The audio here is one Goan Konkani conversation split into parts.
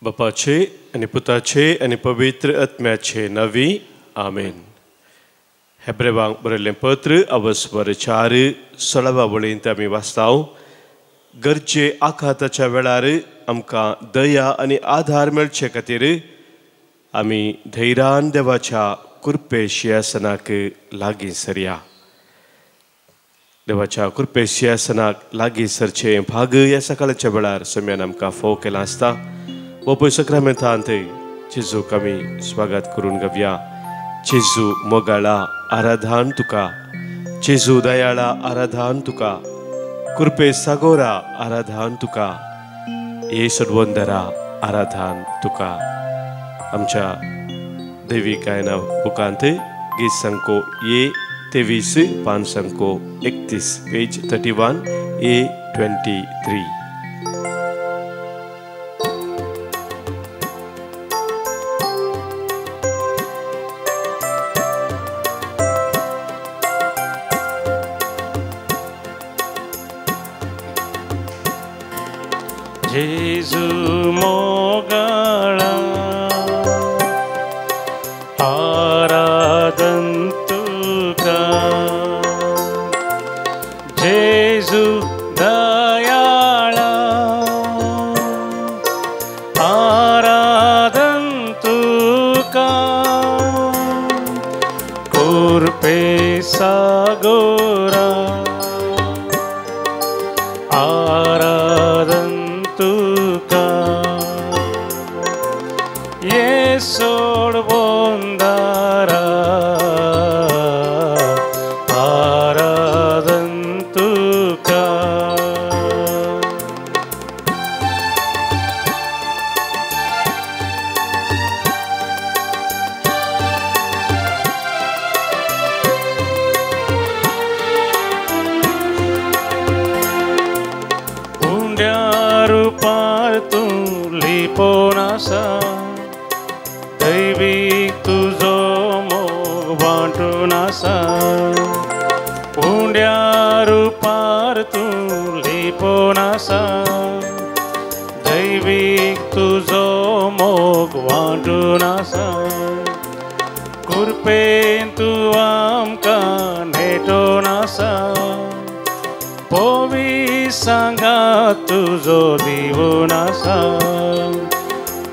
बापाचे आनी पुताचे आनी पवित्र आत्म्याचे नवी आमेन. हेब्रेवांक बरयल्लें पत्र अवस्वर 4 16 वळींत आमी वाचताव, गरजे आखाताच्या वेळार आमकां दया आनी आधार मेळचे खातीर आमी धैर्यान देवाच्या कृपे शिंयासनाक लागीं सरया. देवाच्या कृपे शिंयासनाक लागीं सरचें भाग ह्या सकाळच्या वेळार सम्यान आमकां फोव केलां आसता. बापूय सक्रामेंतांत जेजूक आमी स्वागत करून घेवया. जेजू मोगाळा आराधान तुका, जेजू दयाळा आराधान तुका, कृपे सागोरा आराधान तुका, ये सडवंदरा आराधान तुका. आमच्या देवी गायना बुकांत गीत संको ए 23 पान संको 31 पेज 31 ए 23. जेजू मोगाळा आराधन तुका, जेजू दयाळा आराधन तुका, कृपे सागोरा आराधन तुका, ये सोडवंदारा आराधन तुका. उंड्या रुपार तूं लिपोवन आसा, दैवीक तुजो मोग वांटून आसा. उंड्या रुपार तूं लिपोवन आसा, दैवीक तुजो मोग वांटून आसा. कृपेन तूं आमकां नेटोवन आसा, पोवी सांगा तुजो दिवन आसा.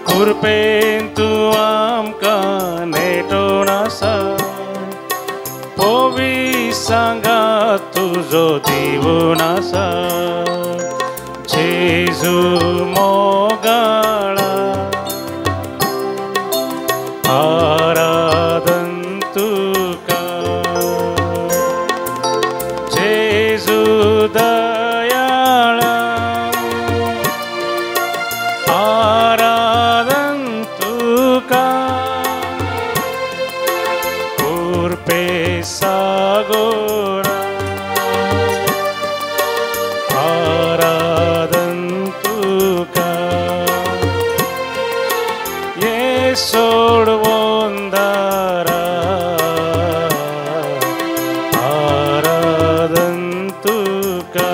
कृपेन तूं आमकां नेटोवन आसा, पोवी सांगा तुजो दिवन आसा. जेजू मोगाळा आराधन तुका, जेजू दयाळा आराधन तुका, कृपे सागोरा आराधन तुका, ये सोडवंदारा आराधन तुका.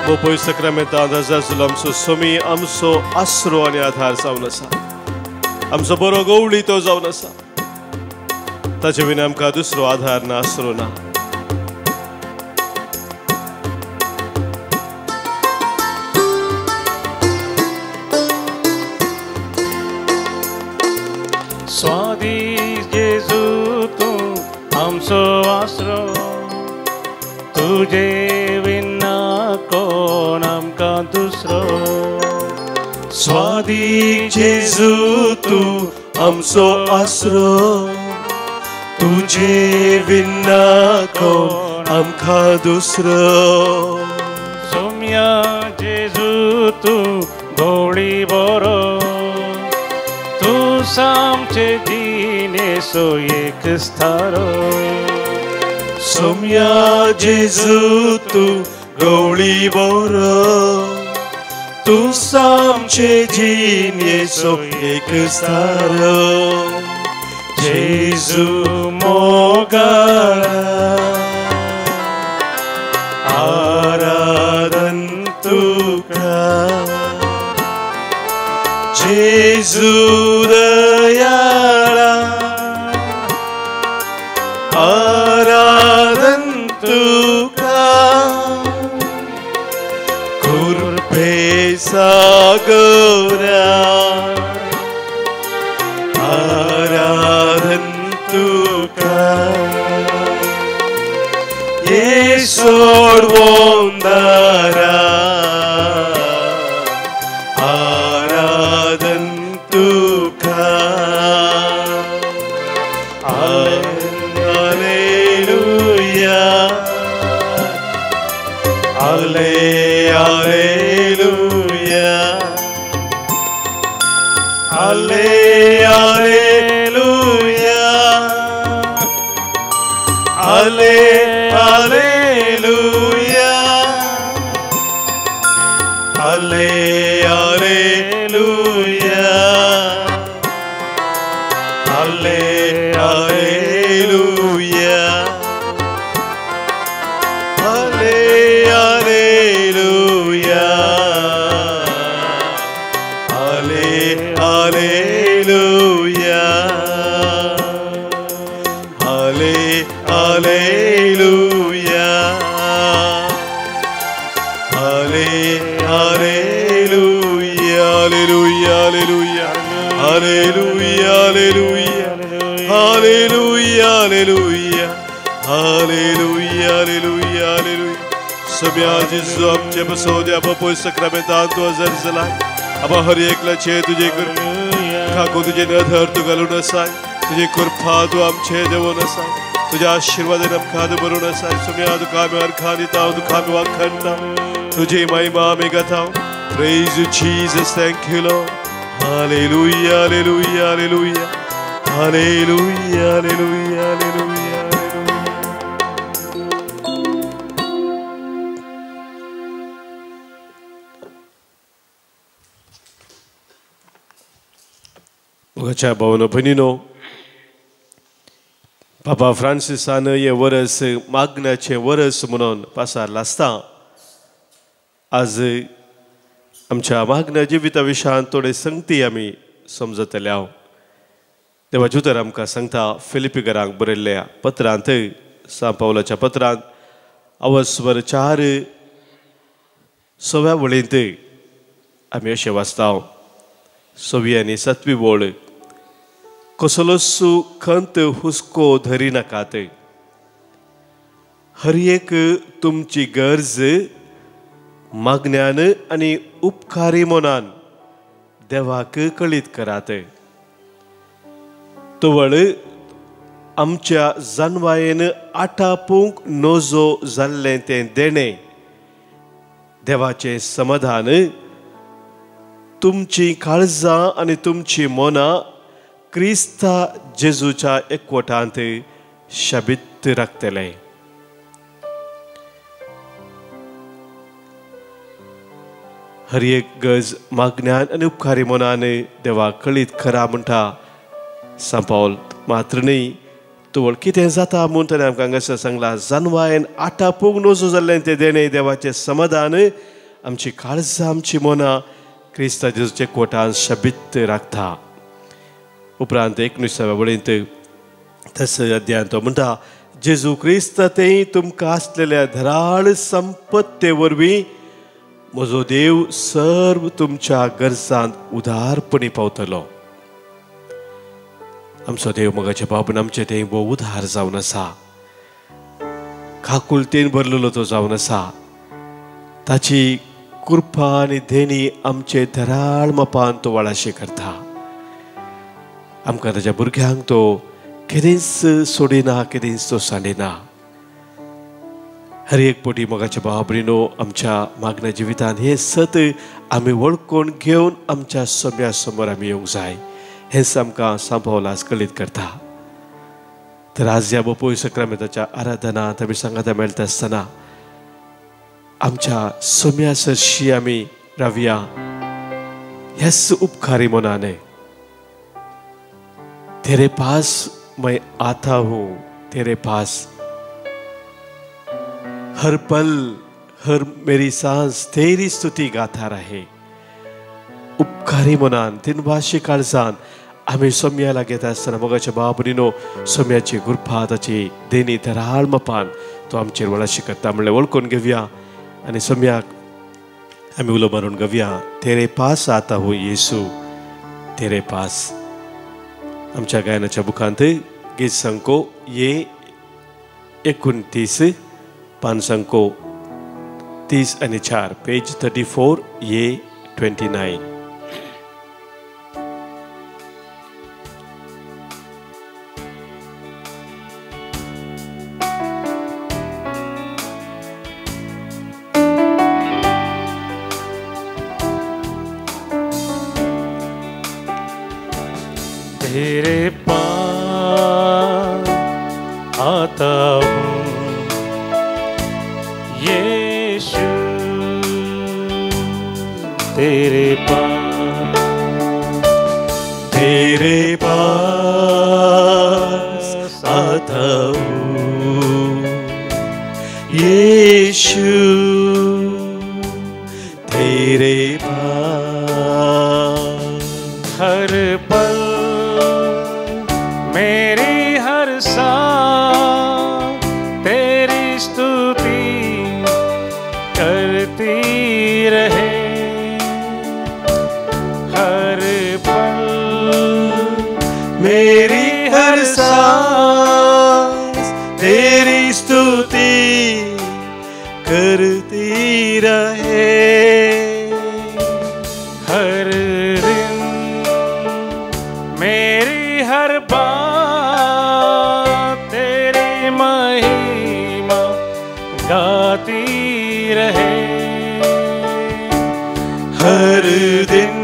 बापूय सक्रामेंतांत आसा आमचो सोमी, आमचो आसरो आनी आधार जावन आसा, आमचो बरो गवळी तो जावन आसा. ताचे विना आमकां दुसरो आधार ना, आसरो ना. स्वादीस जेजू तूं आमचो आसरो, तुजे विना कोण आमकां दुसरो. स्वादीक जेजू तूं आमचो आसरो, तुजे विना कोण आमकां दुसरो. सोम्या जेजू तूं गोडी बरो, तूं आमचे जिणेचो एक स्थारो. सोम्या जेजू तूं गवळी बरो, तूं आमचे जिणेचो एक स्थारो. जेजू मोगाळा आराधन तुका जेजू दयाळा आराधन तुका कृपे सागरा आराधन तुका ये सोडवंदारा आराधन तुका hallelujah hallelujah hallelujah hallelujah hallelujah hallelujah hallelujah hallelujah hallelujah hallelujah hallelujah hallelujah hallelujah hallelujah hallelujah hallelujah hallelujah. सगळ्या जेजू आमचे बसोद्या बापूय सक्रामेंतान तूं हजर जालाय आबा हर एकल्याचे तुजे खाको तुजे नदर तूं घालून आसाय तुजे कृपा तूं आमचे देवून आसाय तुज्या आशिर्वादान आमकां भरून आसाय. सगळ्या तुका आमी अर्घां दिता तुका आमी वाखणता तुजी महिमा आमी गाता. Praise you Jesus, thank you Lord. Hallelujah hallelujah hallelujah hallelujah hallelujah hallelujah. मोगाच्या भावनो भयणीनो, बाबा फ्रांसिसान हें वरस मागण्याचें वरस म्हणून पासारलां आसता. आज आमच्या मागण्या जिविता विशयान थोडे संगती आमी समजतले हांव. देवाचें उतर आमकां सांगता फिलिपीकरांक बरयल्ल्या पत्रांत, सांत पावलाच्या पत्रांत अवस्वर 4:6 वळींत आमी अशें वाचता. 6वी आनी 7वी वळ, कसलोच खंत हुस्को धरी नाकात, हर एक तुमची गरज मागण्यान आनी उपकारी मनान देवाक कळीत करात. तवळ आमच्या जानवायेन आटापूंक नजो जाल्लें तें देणें देवाचें समाधान तुमची काळजां आनी तुमची मनां क्रिस्ता जेजूच्या एकवटांत शाबीत राखतले. हर एक गज मागण्यान आनी उपकारी मनान देवा कळीत खरा म्हणटा सांत पावल. मात्र न्ही तवळ कितें जाता म्हूण ताणें आमकां हांगासर सांगलां, जानवायन आटापूंक नजो जाल्लें तें देणें देवाचें समाधान आमची काळजां आमची मनां क्रिस्ता जेजूच्या कोटान शबीत राखता. उपरांत 19व्या वळींत तस अध्यान तो म्हणटा, जेजू क्रिस्त तें तुमकां आसलेल्या धराळ संपत्ते वरवीं म्हजो देव सर्व तुमच्या गरजांत उदारपणी पावतलो. आमचो देव मोगाचे बाबून आमचे तें भोव उदार जावन आसा, काकुळतेन भरलेलो तो जावन आसा. ताची कृपा आनी देणी आमचे धराळ मापान तो वाळाशे करता. आमकां ताच्या भुरग्यांक तो केदींच सोडिना, केदींच तो सांडिना. हर एक पटी मोगाच्या भाव भयणीनो, आमच्या मागण्या जिवितांत हें सत आमी वळखून घेवन आमच्या सोम्या समोर आमी येवंक जाय. हेंच आमकां सांत पावल आज कळीत करता. तर आज ह्या बापूय सक्रामेंताच्या आराधनांत आमी सांगाता मेळटा आसतना आमच्या सोम्या सरशी आमी रावया ह्याच उपकारी मनाने. तेरे पास मैं आता हूँ तेरे पास, हर पल हर मेरी सांस तेरी स्तुती गाता रहे। उपकारी मनान तिनवाशी काळजान आमी सोम्या लागीं येता आसतना मोगाच्या बाबरीनो सोम्याची कृपा ताची देणी धराळ मापान तो आमचेर वळाशी करता म्हणल्यार वळखून घेवया आनी सोम्याक आमी उलो मारून घेवया, तेरे पास आता हूँ येसू तेरे पास। आमच्या गायनाच्या बुकांत गीत संको ये 29 पान संको 30 आणि 4 पेज 34 ये 29। तेरे पास आता हूँ यीशु तेरे पास, तेरे पास आता हूँ यीशु तेरे पास। हर पल मेरी हर सांस तेरी स्तुति करती रहे, हर पल मेरी हर सांस तेरी स्तुति करती रहे, हर दिन मेरी हर बात तेरी महिमा गाती रहे, हर दिन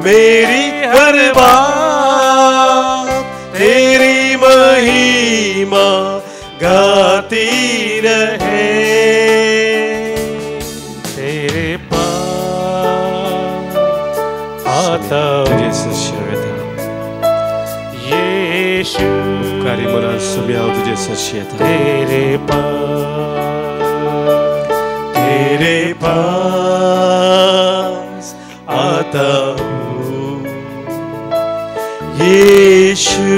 मेरी हर बात तेरी महिमा गाती रहे। तेरे पास आता यीशु तेरे पास, तेरे पास आता हूँ यीशु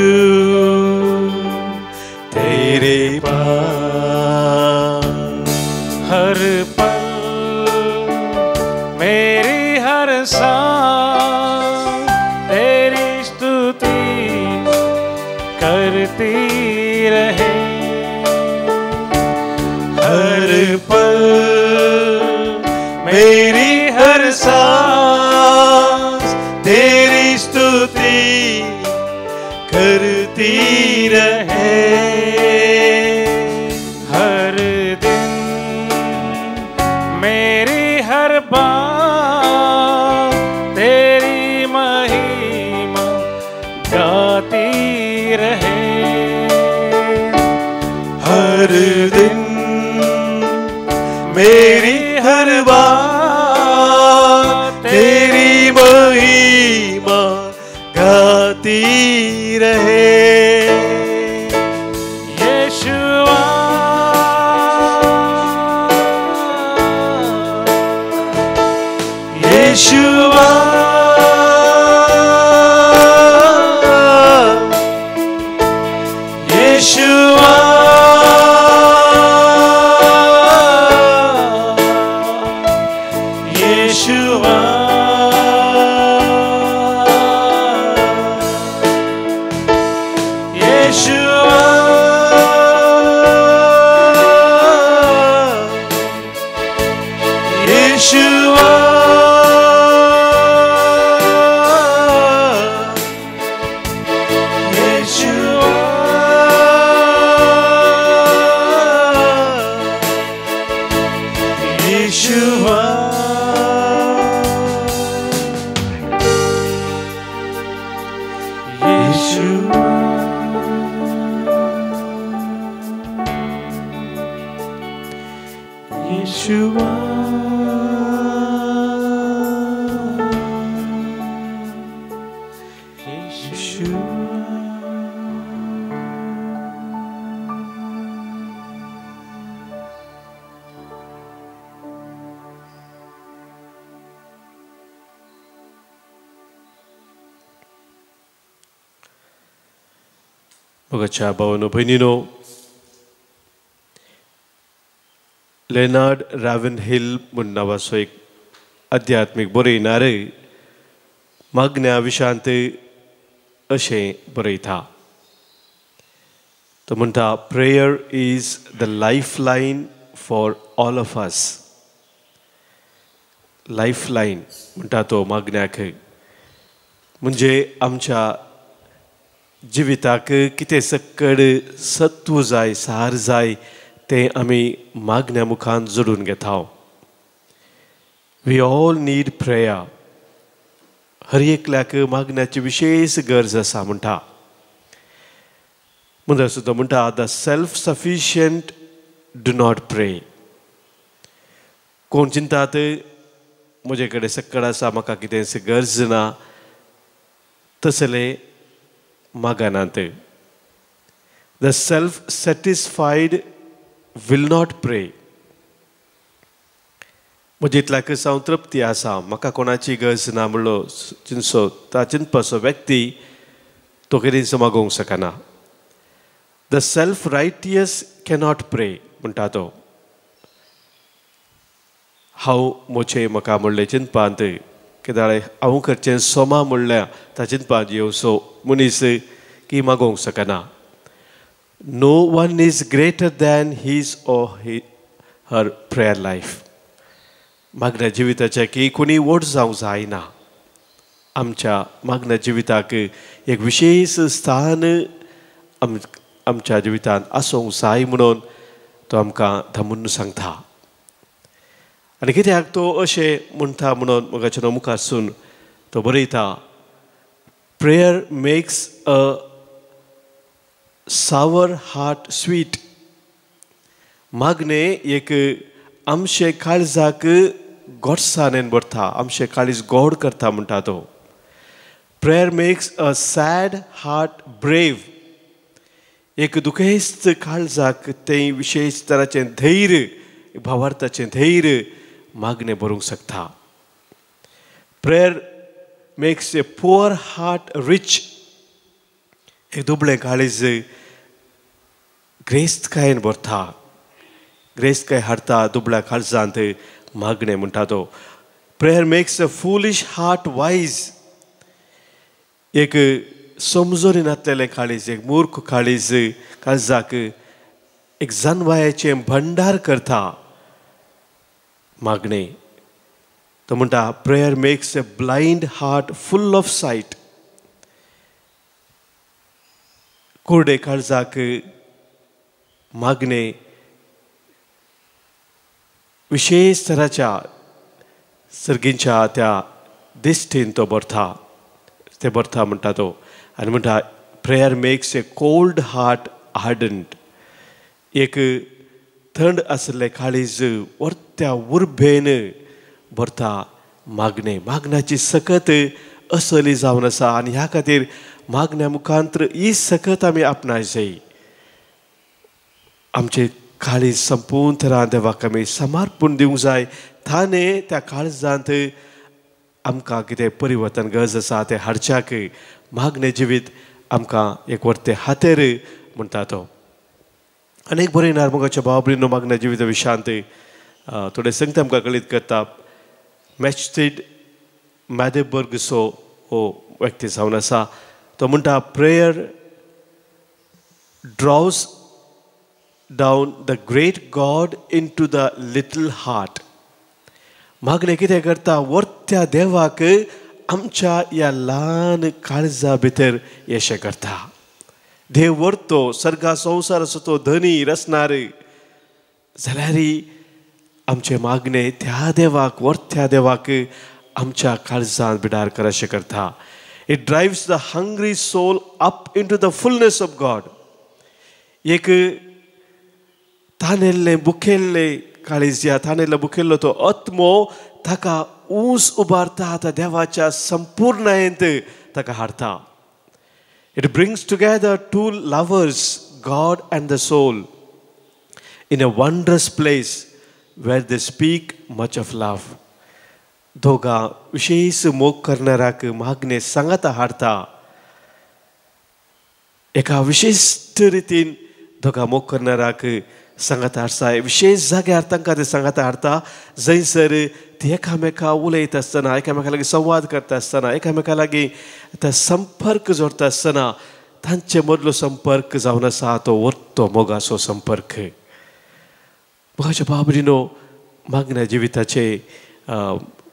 तेरे पास। हर पल मेरी हर सांस तेरी स्तुति करती रहे, हर पल मेरी हर सांस तेरी स्तुति करती रहे, हर दिन मेरी हर बात तेरी महिमा गाती रहे, हर दिन मेरी हर बात तेरी महिमा गाती रहे। यीशुआ यीशुआ यीशुआ यीशुआ यीशुआ यीशुआ यीशुआ यीशुआ। यीशुआ यीशुआ यीशुआ। मोगाच्या भावानो भयणीनो, लेनार्ड रावन हिल म्हूण नांवाचो एक आध्यात्मीक बरयणार मागण्या विशांत अशें बरयता. तो म्हणटा, prayer is the life line for all of us. Life line म्हणटा तो मागण्याक, म्हणजे आमच्या जिविताक कितें सक्कड सत्व जाय, सार जाय, तें आमी मागण्या मुखान जोडून घेता. We all need prayer. हर एकल्याक मागण्याची विशेष गरज आसा म्हणटा. मुद्दा सुद्दां म्हणटा, the self sufficient do not pray. कोण चिंतात म्हजे कडेन सक्कड आसा, म्हाका कितेंच गरज ना, तसले मागनात. The self satisfied will not pray. म्हजे इतल्याकच हांव तृप्ती आसा, म्हाका कोणाची गरज ना म्हणलो चिंतसो ता चिंतपाचो व्यक्ती तो कितेंच मागोवंक शकना. The self righteous cannot pray म्हणटा तो. हांव म्हजें म्हाका म्हणलें चिंतपांत केदाळे हांव करचें सोमा म्हणल्यार ता चिंतपांत येवचो मनीस की मागोवंक शकना. No one is greater than his or her prayer life. मागण्या जिविताच्या की कोणी व्हड जावंक जायना. आमच्या मागण्या जिविताक एक विशेष स्थान आमच्या जिवितांत आसूंक जाय म्हणून तो आमकां धमून सांगता. आनी कित्याक तो अशें म्हणटा म्हणून मोगाच्या मुखारसून तो बरयता, prayer makes a sour heart sweet. मागणें एक आमचे काळजाक गोडसाणेन भरता, आमचें काळीज गोड करता म्हणटा तो. Prayer makes a sad heart brave. एक दुखेस्त काळजाक तें विशेष तराचें धैर्य, भावार्थाचें धैर्य मागणें भरूंक शकता. Prayer makes a poor heart rich. एक दुबळें काळीज ग्रेस्तकायेन भरता, ग्रेस्तकाय हाडटा दुबळ्या काळजांत मागणें म्हणटा तो. Prayer makes a foolish heart wise. एक समजोरी नासलेलें काळीज, एक मूर्ख काळीज काळजाक एक जानवायाचें भंडार करता मागणें. तो म्हणटा, prayer makes a blind heart full of sight. कुर्डे काळजाक मागणें विशेष तराच्या सर्गींच्या त्या दिश्टीन तो भरता, ते भरता म्हणटा तो. आनी म्हणटा, prayer makes a cold heart hardened. एक थंड आशिल्लें काळीज वर्त्या उर्बेन भरता मागणें. मागण्याची सकत असली जावन आसा आनी ह्या खातीर मागण्या मुखांतर ही सकत आमी आपणाय जाय. आमचें काळीज संपूर्ण तरान देवाक आमी समर्पण दिवंक जाय. ताणें त्या काळजांत आमकां कितें परिवर्तन गरज आसा तें हाडच्याक मागणें जिवीत आमकां एक वर्तें हातेर म्हणटा तो. आनी एक बरयणार मोगाच्या भाव भयणीनो मागण्या जिविता विशांत थोडे संगत आमकां कळीत करता. मॅचस्टीड मॅदेबर्गसो हो व्यक्ती जावन आसा. तो म्हणटा, prayer draws down the great God into the little heart. मागणें कितें करता, वर्त्या देवाक आमच्या ह्या ल्हान काळजा भितर येशें करता. देव वर्तो सर्गा संवसाराचो तो धनी रचणार जाल्यार आमचें मागणें त्या देवाक, वर्त्या देवाक आमच्या काळजांत बिडार कर अशें करता. It drives the hungry soul up into the fullness of God. एक तानेल्लें बुखेल्लें काळीज, ह्या तानेल्लो बुखेल्लो तो आत्मो ताका ऊंच उबारता, त्या देवाच्या संपूर्णायेंत ताका हाडता. It brings together two lovers, God and the soul, in a wondrous place where they speak much of love. दोगां विशेष मोग करणाराक मागणें सांगाता हाडता. एका विशिश्ट रितीन दोगा मोग करणाराक सांगात हाडटा, विशेश जाग्यार तांकां ते सांगात हाडटा जंयसर ती एकामेका उलयता आसतना, एकामेका लागीं संवाद करता आसतना, एकामेका लागीं ते संपर्क जोडटा आसतना तांचे मदलो संपर्क जावन आसा तो वरतो मोगाचो संपर्क. मोगाच्या बाबरीनो मागण्या जिविताचे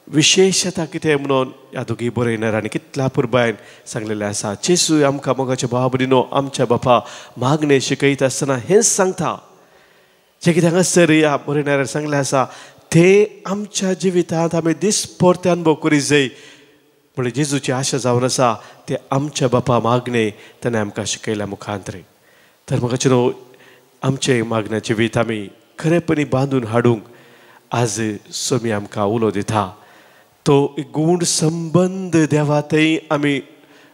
विशेशता कितें म्हणून ह्या दोगी बरयणार आनी कितल्या पुरबायन सांगलेलें आसा. जेजू आमकां मोगाच्या बाबरीनो आमच्या बापा मागणें शिकयता आसतना हेंच सांगता, जें कितें हांगासर ह्या बरयणाऱ्यान सांगलें आसा तें आमच्या जिवितांत आमी दिसपरते अनुभव करीत जाय. म्हणल्यार जेजूची आशा जावन आसा ते आमच्या बापा मागणें ताणें आमकां शिकयल्या मुखांतरे. तर म्हाका न्हू आमचें मागण्या जिवीत आमी खरेपणी बांदून हाडूंक आज सोमी आमकां उलो दिता. तो गूढ संबंद देवा थंय आमी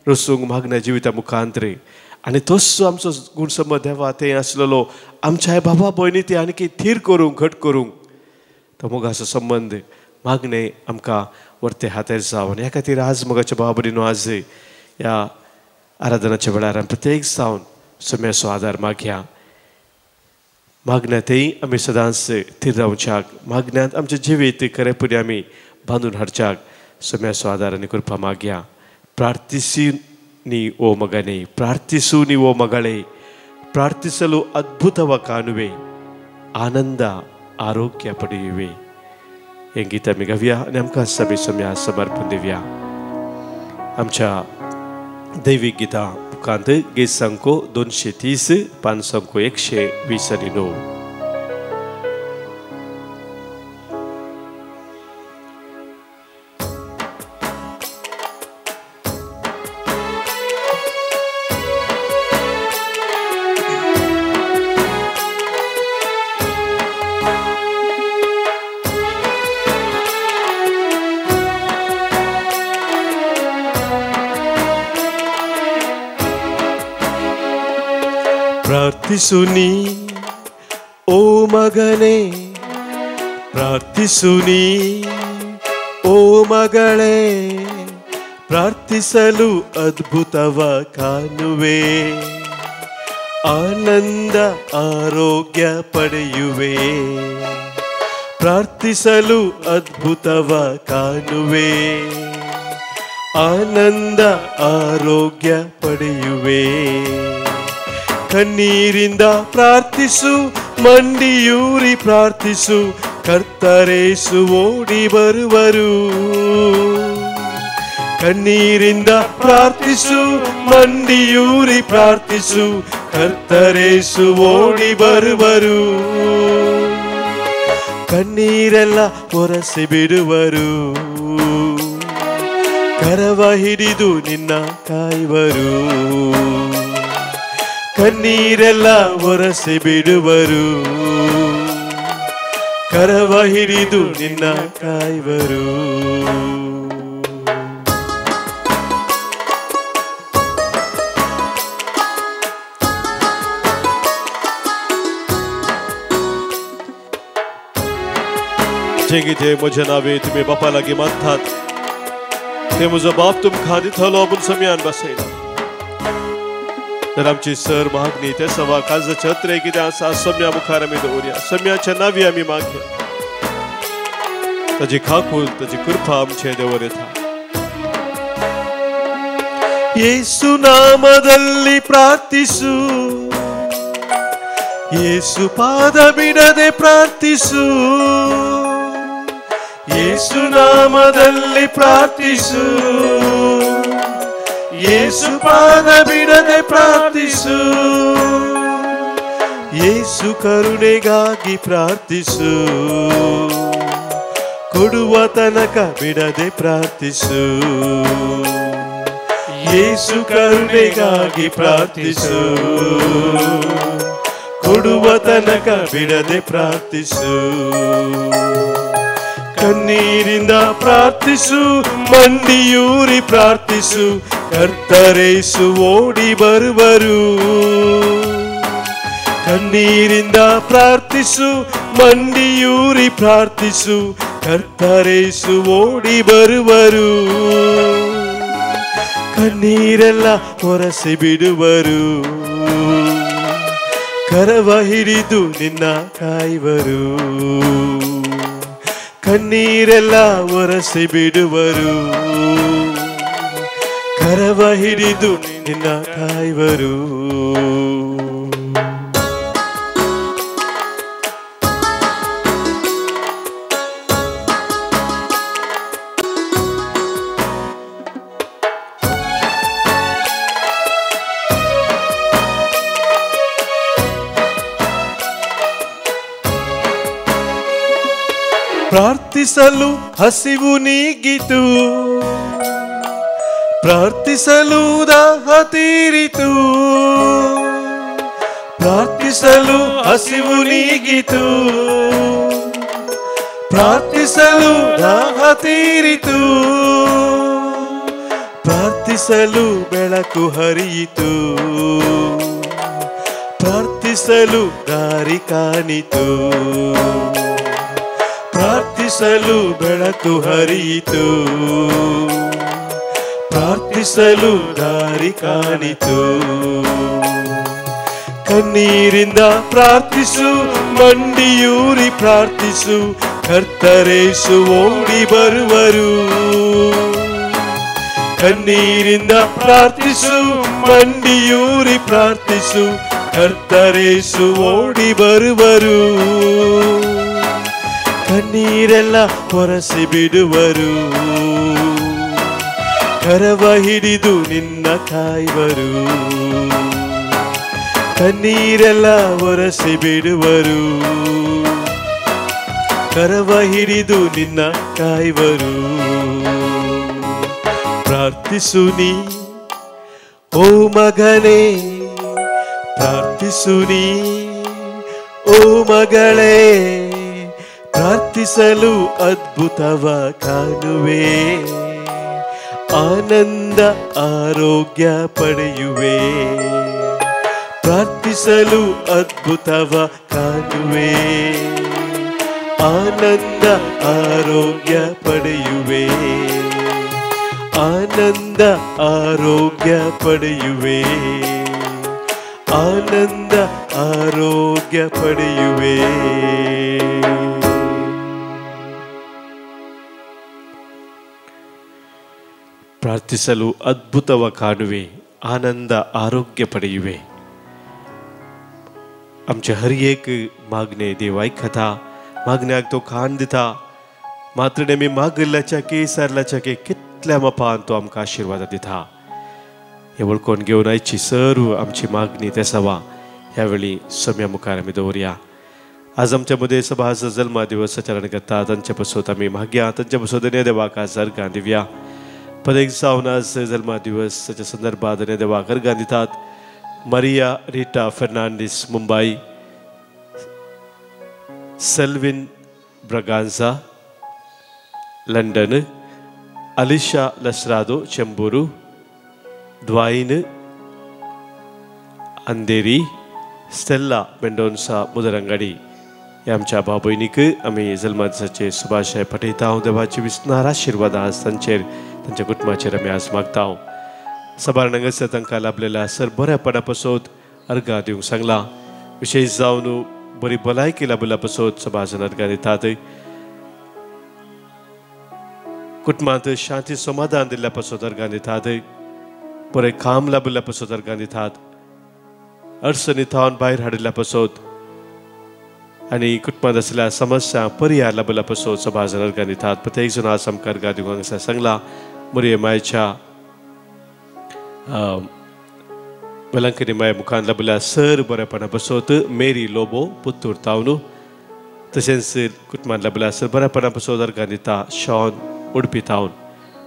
रसूंक मागण्या जिविता मुखांतरे आनी तोच आमचो गूढ संबंद देवा थंय आसलेलो आमच्या बाबा भयणी ते आनीक थीर करूंक घट करूंक तो मोगाचो संबंद मागणें आमकां वरते हातार जावन ह्या खातीर आज मोगाच्या बाबा भयणीनो आज ह्या आराधनाच्या वेळार आमी प्रत्येक जावन सोम्याचो आदार मागया. मागण्यांतय आमी सदांच थीर रावच्याक, मागण्यांत आमचें जिवीत खरेपणी आमी बांदून हाडच्याक सोम्याचो आदार आनी कृपा मागया. ಪ್ರಾರ್ಥಿಸಿ ನೀ ಓ ಮಗನೇ, ಪ್ರಾರ್ಥಿಸು ನೀ ಓ ಮಗಳೇ, ಪ್ರಾರ್ಥಿಸಲು ಅದ್ಭುತವ ಕಾಣುವೆ, ಆನಂದ ಆರೋಗ್ಯ ಪಡೆಯುವೆ. हें गीत आमी गावया आनी आमकां सगळीं सोम्या समर्पण दिवया. आमच्या दैवीक गितां बुकांत गीत संको 230, पान संको 129. ಪ್ರಾರ್ಥಿಸು ನೀ ಓ ಮಗನೇ, ಪ್ರಾರ್ಥಿಸು ನೀ ಓ ಮಗಳೇ, ಪ್ರಾರ್ಥಿಸಲು ಅದ್ಭುತವ ಕಾಣುವೆ, ಆನಂದ ಆರೋಗ್ಯ ಪಡೆಯುವೆ. ಪ್ರಾರ್ಥಿಸಲು ಅದ್ಭುತವ ಕಾಣುವೆ, ಆನಂದ ಆರೋಗ್ಯ ಪಡೆಯುವೆ. ಕಣ್ಣೀರಿಂದ ಪ್ರಾರ್ಥಿಸು, ಮಂಡಿಯೂರಿ ಪ್ರಾರ್ಥಿಸು, ಕರ್ತರೇಸು ಓಡಿ ಬರುವರು. ಕಣ್ಣೀರಿಂದ ಪ್ರಾರ್ಥಿಸು, ಮಂಡಿಯೂರಿ ಪ್ರಾರ್ಥಿಸು, ಕರ್ತರೇಸು ಓಡಿ ಬರುವರು. ಕಣ್ಣೀರೆಲ್ಲ ಒರೆಸಿ ಬಿಡುವರು, ಕರವ ಹಿಡಿದು ನಿನ್ನ ಕಾಯುವರು. ಕಣ್ಣೀರೆಲ್ಲ ಒರೆಸಿ ಬಿಡುವರು, ಕರವ ಹಿಡಿದು ನಿನ್ನ ಕಾಯುವರು. जें कितें म्हज्या नांवे तुमी बापा लागीं मागतात तें म्हजो बाप तुमकां दितलो म्हूण सम्यान बसयला. तर आमची सर मागणी ते सवा काळजाचे अत्रे कितें आसा सम्या मुखार आमी दवरया, सम्याच्या नांवी आमी मागया, ताजी खाकूल ताजी कृपा आमचे देवर येता. ಯೇಸು ನಾಮದಲ್ಲಿ ಪ್ರಾರ್ಥಿಸು, ಯೇಸು ಪಾದ ಬಿಡದೆ ಪ್ರಾರ್ಥಿಸು, ಯೇಸು ನಾಮದಲ್ಲಿ ಪ್ರಾರ್ಥಿಸು, ಯೇಸು ಪಾದ ಬಿಡದೆ ಪ್ರಾರ್ಥಿಸು, ಯೇಸು ಕರುಣೆಗಾಗಿ ಪ್ರಾರ್ಥಿಸು, ಕೊಡುವ ತನಕ ಬಿಡದೆ ಪ್ರಾರ್ಥಿಸು, ಯೇಸು ಕರುಣೆಗಾಗಿ ಪ್ರಾರ್ಥಿಸು, ಕೊಡುವ ತನಕ ಬಿಡದೆ ಪ್ರಾರ್ಥಿಸು. ಕಣ್ಣೀರಿಂದ ಪ್ರಾರ್ಥಿಸು, ಮಂಡಿಯೂರಿ ಪ್ರಾರ್ಥಿಸು, ಕರ್ತರೇಸು ಓಡಿ ಬರುವರು. ಕಣ್ಣೀರಿಂದ ಪ್ರಾರ್ಥಿಸು, ಮಂಡಿಯೂರಿ ಪ್ರಾರ್ಥಿಸು, ಕರ್ತರೇಸು ಓಡಿ ಬರುವರು. ಕಣ್ಣೀರೆಲ್ಲ ಒರೆಸಿ ಬಿಡುವರು, ಕರವ ಹಿಡಿದು ನಿನ್ನ ಕಾಯುವರು, ಕಣ್ಣೀರೆಲ್ಲ ಒರೆಸಿ ಬಿಡುವರು, ಕರವ ಹಿಡಿದು ನಿನ್ನ ಕಾಯುವರು. ಪ್ರಾರ್ಥಿಸಲು ಹಸಿವು ನೀಗಿತು, ಪ್ರಾರ್ಥಿಸಲು ದಾಹ ತೀರಿತು, ಪ್ರಾರ್ಥಿಸಲು ಹಸಿವು ನೀಗಿತು, ಪ್ರಾರ್ಥಿಸಲು ದಾಹ ತೀರಿತು, ಪ್ರಾರ್ಥಿಸಲು ಬೆಳಕು ಹರಿಯಿತು, ಪ್ರಾರ್ಥಿಸಲು ದಾರಿ ಕಾಣಿತು, ಪ್ರಾರ್ಥಿಸಲು ಬೆಳಕು ಹರಿಯಿತು, ಪ್ರಾರ್ಥಿಸಲು ದಾರಿ ಕಾಣಿತು. ಕಣ್ಣೀರಿಂದ ಪ್ರಾರ್ಥಿಸು, ಮಂಡಿಯೂರಿ ಪ್ರಾರ್ಥಿಸು, ಕರ್ತರೇಸು ಓಡಿ ಬರುವರು. ಕಣ್ಣೀರಿಂದ ಪ್ರಾರ್ಥಿಸು, ಮಂಡಿಯೂರಿ ಪ್ರಾರ್ಥಿಸು, ಕರ್ತರೇಸು ಓಡಿ ಬರುವರು. ಕಣ್ಣೀರೆಲ್ಲ ಒರೆಸಿ ಬಿಡುವರು, ಕರವ ಹಿಡಿದು ನಿನ್ನ ಕಾಯುವರು, ಕಣ್ಣೀರೆಲ್ಲ ಒರೆಸಿ ಬಿಡುವರು, ಕರವ ಹಿಡಿದು ನಿನ್ನ ಕಾಯುವರು. ಪ್ರಾರ್ಥಿಸು ನೀ ಓ ಮಗನೇ, ಪ್ರಾರ್ಥಿಸು ನೀ ಓ ಮಗಳೇ, ಪ್ರಾರ್ಥಿಸಲು ಅದ್ಭುತವ ಕಾಣುವೆ, ಆನಂದ ಆರೋಗ್ಯ ಪಡೆಯುವೆ, ಪ್ರಾರ್ಥಿಸಲು ಅದ್ಭುತವ ಕಾಣುವೆ, ಆನಂದ ಆರೋಗ್ಯ ಪಡೆಯುವೆ, ಆನಂದ ಆರೋಗ್ಯ ಪಡೆಯುವೆ, ಆನಂದ ಆರೋಗ್ಯ ಪಡೆಯುವೆ. ಪ್ರಾರ್ಥಿಸಲು ಅದ್ಭುತವ ಕಾಣುವೆ, ಆನಂದ ಆರೋಗ್ಯ ಪಡೆಯುವೆ. आमचे हर एक मागणे देव आयकता, मागण्याक तो कान दिता. मात्र नेमी मागिल्ल्याच्या की सरल्याच्या की कितल्या मापान तो आमकां आशिर्वाद दिता. हे वळखून घेवन आयची सर्व आमची मागणी ते सवा ह्या वेळी सम्या मुखार आमी दवरया. आज आमच्या मदें सभाचा जल्मा दिवस आचरण करता तांचे पासत आमी मागया, तांचे पासत धन्य देवाक आज अर्घां दिवया. पदेक जावन आज जल्मा दिवसाच्या संदर्भात धन्य देवाक अर्घां दितात. Maria Rita Fernandes Mumbai, Selvin Braganza London, Alisha Lasrado Chembur, Dwayne Andheri, Stella Mendonca Mudarangadi ह्या आमच्या भाव भयणीक आमी जल्मा दिसाचे शुभाशय पठयता. देवाची विस्नार आशिर्वाद आज तांचेर तांच्या कुटुंबाचेर आमी आज मागता. सबार हांगासर तांकां लाभलेल्या सर बऱ्यापणा पासत अर्घां दिवंक सांगलां. विशेष जावन बरी भलायकी लाभिल्ल्या पासत सभाजन अर्घां दितात. कुटुंबांत शांती समाधान दिल्ल्या पासत अर्घां दितात. बरें काम लाभिल्ल्या पासत अर्घां दितात. अडचणी थावन भायर हाडिल्ल्या पासत आनी कुटुंबांत आशिल्ल्या समस्या पर्याय लाभिल्ल्या पासत सभाजन अर्घां दितात. प्रत्येक जण आज आमकां अर्घां दिवंक हांगासर सांगलां. मोरये मायच्या वेलांकनी माय मुखान लाभिल्ल्या सर बरेपणा पासत मेरी लोबो पुत्तूर तावनू, तशेंच कुटुंबान लाभिल्ल्या सर बरेपणा पासत अर्घां दिता शॉन उडपी तावन.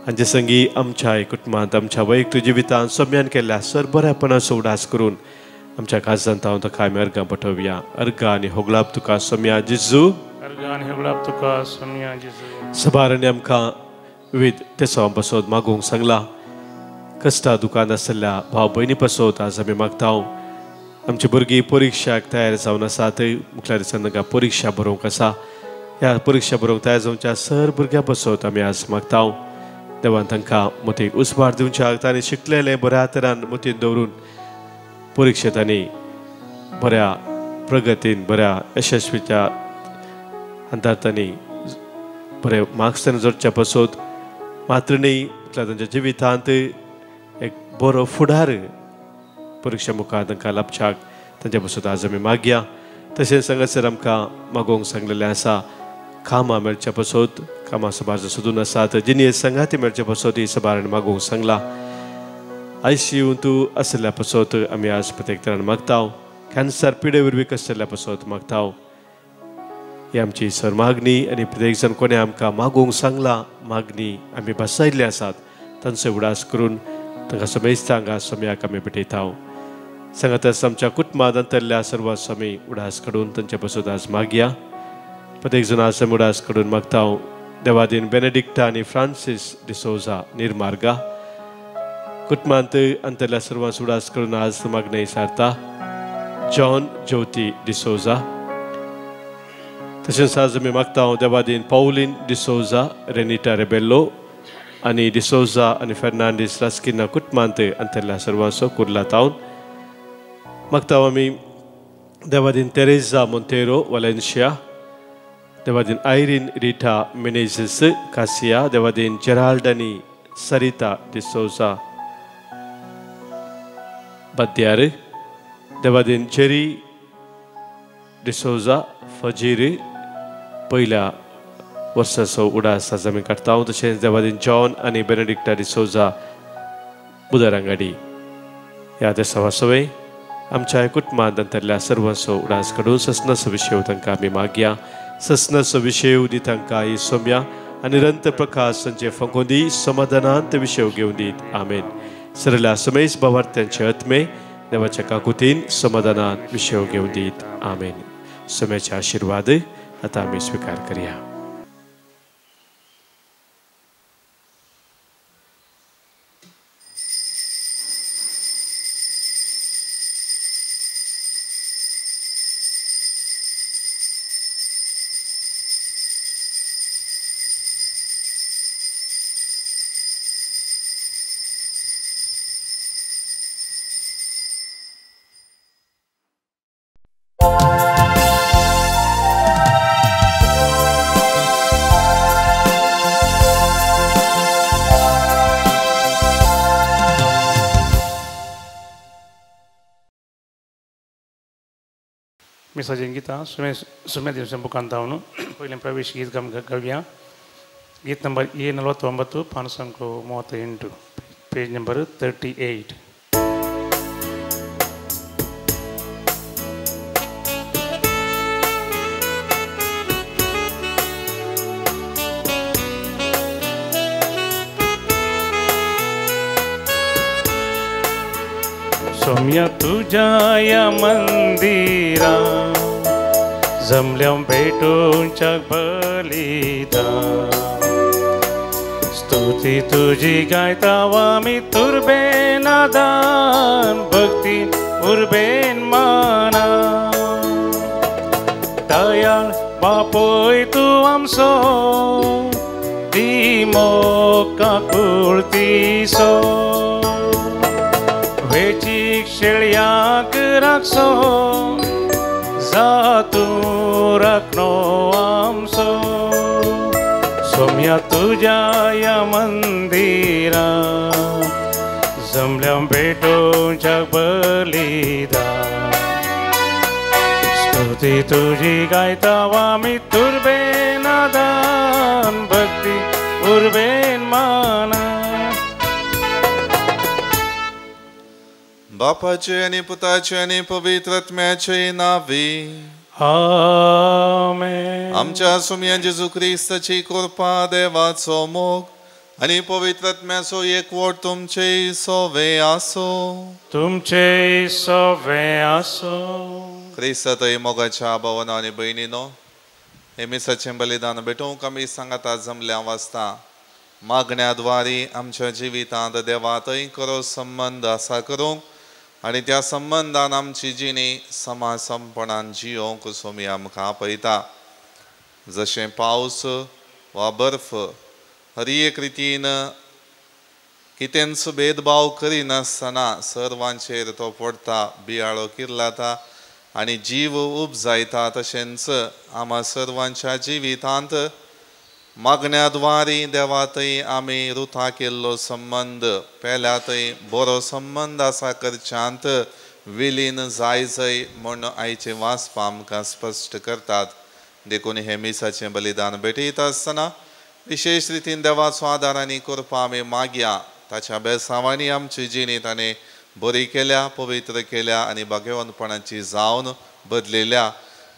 हांचे संगी आमच्या कुटुंबांत आमच्या वैयक्तीक जिवितांत सम्यान केल्ल्या सर बरेपणाचो उडास करून आमच्या काजान तावन ताका आमी अर्घां पठोवया. अर्घां आनी होगळाप तुका सोम्या जेजू, अर्घां आनी होगळाप तुका सोम्या जेजू. सभारांनी आमकां विविध तेसांव पासत मागूंक सांगलां. कश्टा दुकान आशिल्ल्या भाव भयणी पासत आज आमी मागता. आमची भुरगीं परिक्षाक तयार जावन आसात. मुखल्या दिसान तांकां परिक्षा बरोवंक आसा. ह्या परिक्षा बरोवंक तयार जावच्या सर भुरग्यां पासत आमी आज मागता. देवान तांकां मतीक उस्वार दिवच्याक तांणी शिकलेलें बऱ्या तरान मतीन दवरून परिक्षेत आनी बऱ्या प्रगतीन बऱ्या यशस्वीच्या अंतार तांणी बरे मार्क्स तांणी जोडच्या पासत मात्र न्ही तांच्या जिवितांत एक बरो फुडार परिक्षा मुखार तांकां लाभच्याक तांच्या पासत आज आमी मागया. तशेंच हांगासर आमकां मागोवंक सांगलेलें आसा कामां मेळच्या पासत कामां सभार सोदून आसात जिनी संगाती मेळच्या पासत ही सभारान मागोवंक सांगला. आयसीयूंत तूं आशिल्ल्या पासत आमी आज प्रत्येक तरान मागता. कॅन्सर पिडे वरवीं आशिल्ल्या पासत मागता. ही आमची सर मागणी आनी प्रत्येक जाण कोणें आमकां मागोवंक सांगला मागणी आमी बसायल्ली आसात तांचो उडास करून तांकां समेस्त हांगा सम्याक आमी भेटयता. सांगातच आमच्या कुटुंबांत अंतरल्या सर्व स्वामी उडास काडून तांच्या पासत आज मागया. प्रत्येक जाण आज आमी उडास काडून मागता. देवादीन बेनेडिक्टा आनी फ्रांसीस डिसोजा निर्मार्गा कुटुंबांत अंतरल्या सर्वांस उडास करून आज मागणें सारता जॉन ज्योती डिसोजा. तशेंच आज आमी मागता देवादीन पावलीन डिसोजा रेनिटा रेबेल्लो आनी डिसोजा आनी फेर्नांडीस रास्किना कुटुंबांत अंतरल्या सर्वांचो कुर्ला तावन मागता. आमी देवादीन तेरेजा मोंतेरो वालेन्शिया देवादीन आयरीन रिटा मिनेझीस कासिया देवादीन जेराल्ड आनी सरिता डिसोजा बद्यार देवादीन जेरी डिसोजा फजीर पयल्या वर्साचो उडास आज आमी काडटा. तशेंच देवादीन जॉन आनी बेनेडिक्टा डिसोजा बुदरांगाडी ह्या देसावा सवय आमच्या कुटुंबांत अंतरल्या सर्वांचो उडास काडून ससनाचो विशय तांकां आमी मागया. ससनाचो विशय दी तांकां ही सोम्या आनी रंत प्रकाश तांचे फंकोवन दी समाधानांत विशय घेवन दीत. आमेन. सरल्या समेस बावार्थ्यांचे आत्मे देवाच्या काकुतीन समाधानान विशय घेवन दीत. आमेन. सम्याचे आशिर्वाद आतां आमी स्विकार करया. मिसाचें गितां सुमे दिवसा बुकांत जावन पयलें प्रवेश गीत गावया. गीत नंबर ए 49 पानसंको 38 पेज नंबर 38. सोम्या तुझ्या या मंदिरा जमल्या भेटूंच्या बलिदान स्तुती तुझी गायता आमी तुर्बेन आदान भक्ती उर्बेन माना दयाळ बापोय तूं आमचो दी मोका कुळतीसो वेचीक शेळयांक राखसो जा तूं राखणो आमचो सोम्या तुज्या ह्या मंदिरा जमल्या भेटोवच्या बलिदान स्तुती तुजी गायता आमी तुर्बेन आदान भक्ती उर्बेन माना. बापाचे आनी पुताचे आनी पवित्र आत्म्याचे नावे आमेन. आमच्या सुम्या जेजू क्रिस्ताची कृपा देवाचो मोग आनी पवित्र आत्म्याचो एकवट तुमचे सोवे आसो. तुमचे सोवे आसो. क्रिस्तातय मोगाच्या भावानो आनी भयणीनो हे मिसाचें बलिदान भेटोवंक आमी सांगाता जमल्या वाचता मागण्या द्वारे आमच्या जिवितांत देवातय खरो संबंद आसा करूंक आनी त्या संबंदान आमची जिणी समासमपणान जियोंक सोमी आमकां आपयता. जशें पावस वा बर्फ हर एक रितीन कितेंच भेदभाव करिनासतना सर्वांचेर तो पडटा, बियाळो किर्लाता आनी जीव उपजायता. तशेंच आमा सर्वांच्या जिवितांत मागण्या द्वारी देवा थंय आमी रुथा केल्लो संबंद पेल्या थंय बरो संबंद आसा करच्यांत विलीन जाय जय म्हूण आयचे वाचपां आमकां स्पश्ट करतात. देखून हें मिसाचें बलिदान भेटयता आसतना विशेश रितीन देवाचो आदार आनी कृपा आमी मागया. ताच्या बेसांवांनी आमची जिणी ताणें बरी केल्या, पवित्र केल्या आनी भाग्यवंतपणाची जावन बदलिल्या,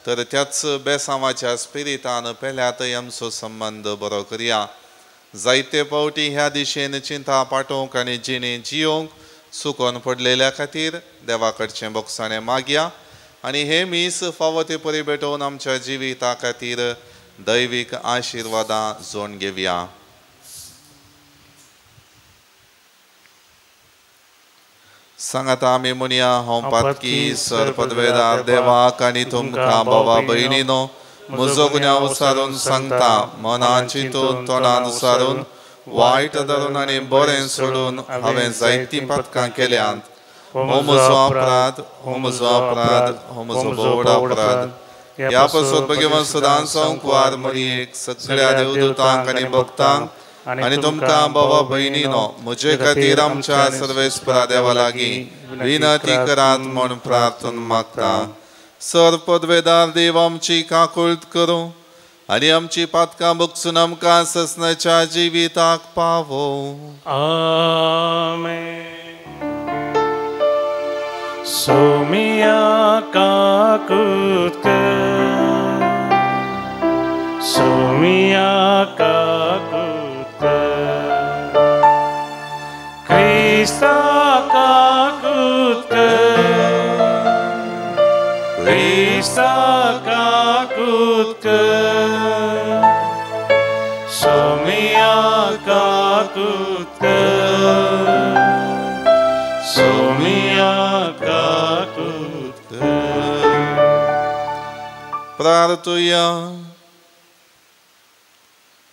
तर त्याच बेसांवाच्या स्पिरितान पेल्याथंय आमचो संबंद बरो करया. जायते फावटी ह्या दिशेन चिंता पाठोवंक आनी जिणी जियोवंक चुकोन पडलेल्या खातीर देवा कडचें बोगसाणें मागया आनी हें मीस फावो ते परी भेटोवन आमच्या जिविता खातीर दैवीक आशिर्वादां जोड घेवया. सांगाता आमी म्हणया, हांव पातकी सर पदवेदार देवाक आनी तुमकां बाबा भयणीनो म्हजो गुन्यांव उसारून सांगता. मनान चिंतून तोंडान उसारून वायट धरून आनी बरें सोडून हांवें जायतीं पातकां केल्यांत. हो म्हजो अपराध, हो म्हजो अपराध, हो म्हजो भोव अपराध. ह्या पासत भगवान सदां संकवार मरियेक, सगळ्या देवदूतांक आनी भक्तांक आनी तुमकां बाबा भयणीनो म्हजे खातीर आमच्या सर्वेस्परा देवा लागीं विनंती करात म्हूण प्रार्थना मागता. सर पदवेदार देव आमची काकुळट करूं आनी आमची पातकां भोगसून आमकां ससनाच्या जिविताक पावो. आमेन. सोमिया काकुत कर, सोमिया काकुत कर, क्रिस्ता काकुत कर, क्रिस्ता काकुत कर, सोमिया काकुत कर, सोमिया काकुत कर. प्रार्थुया.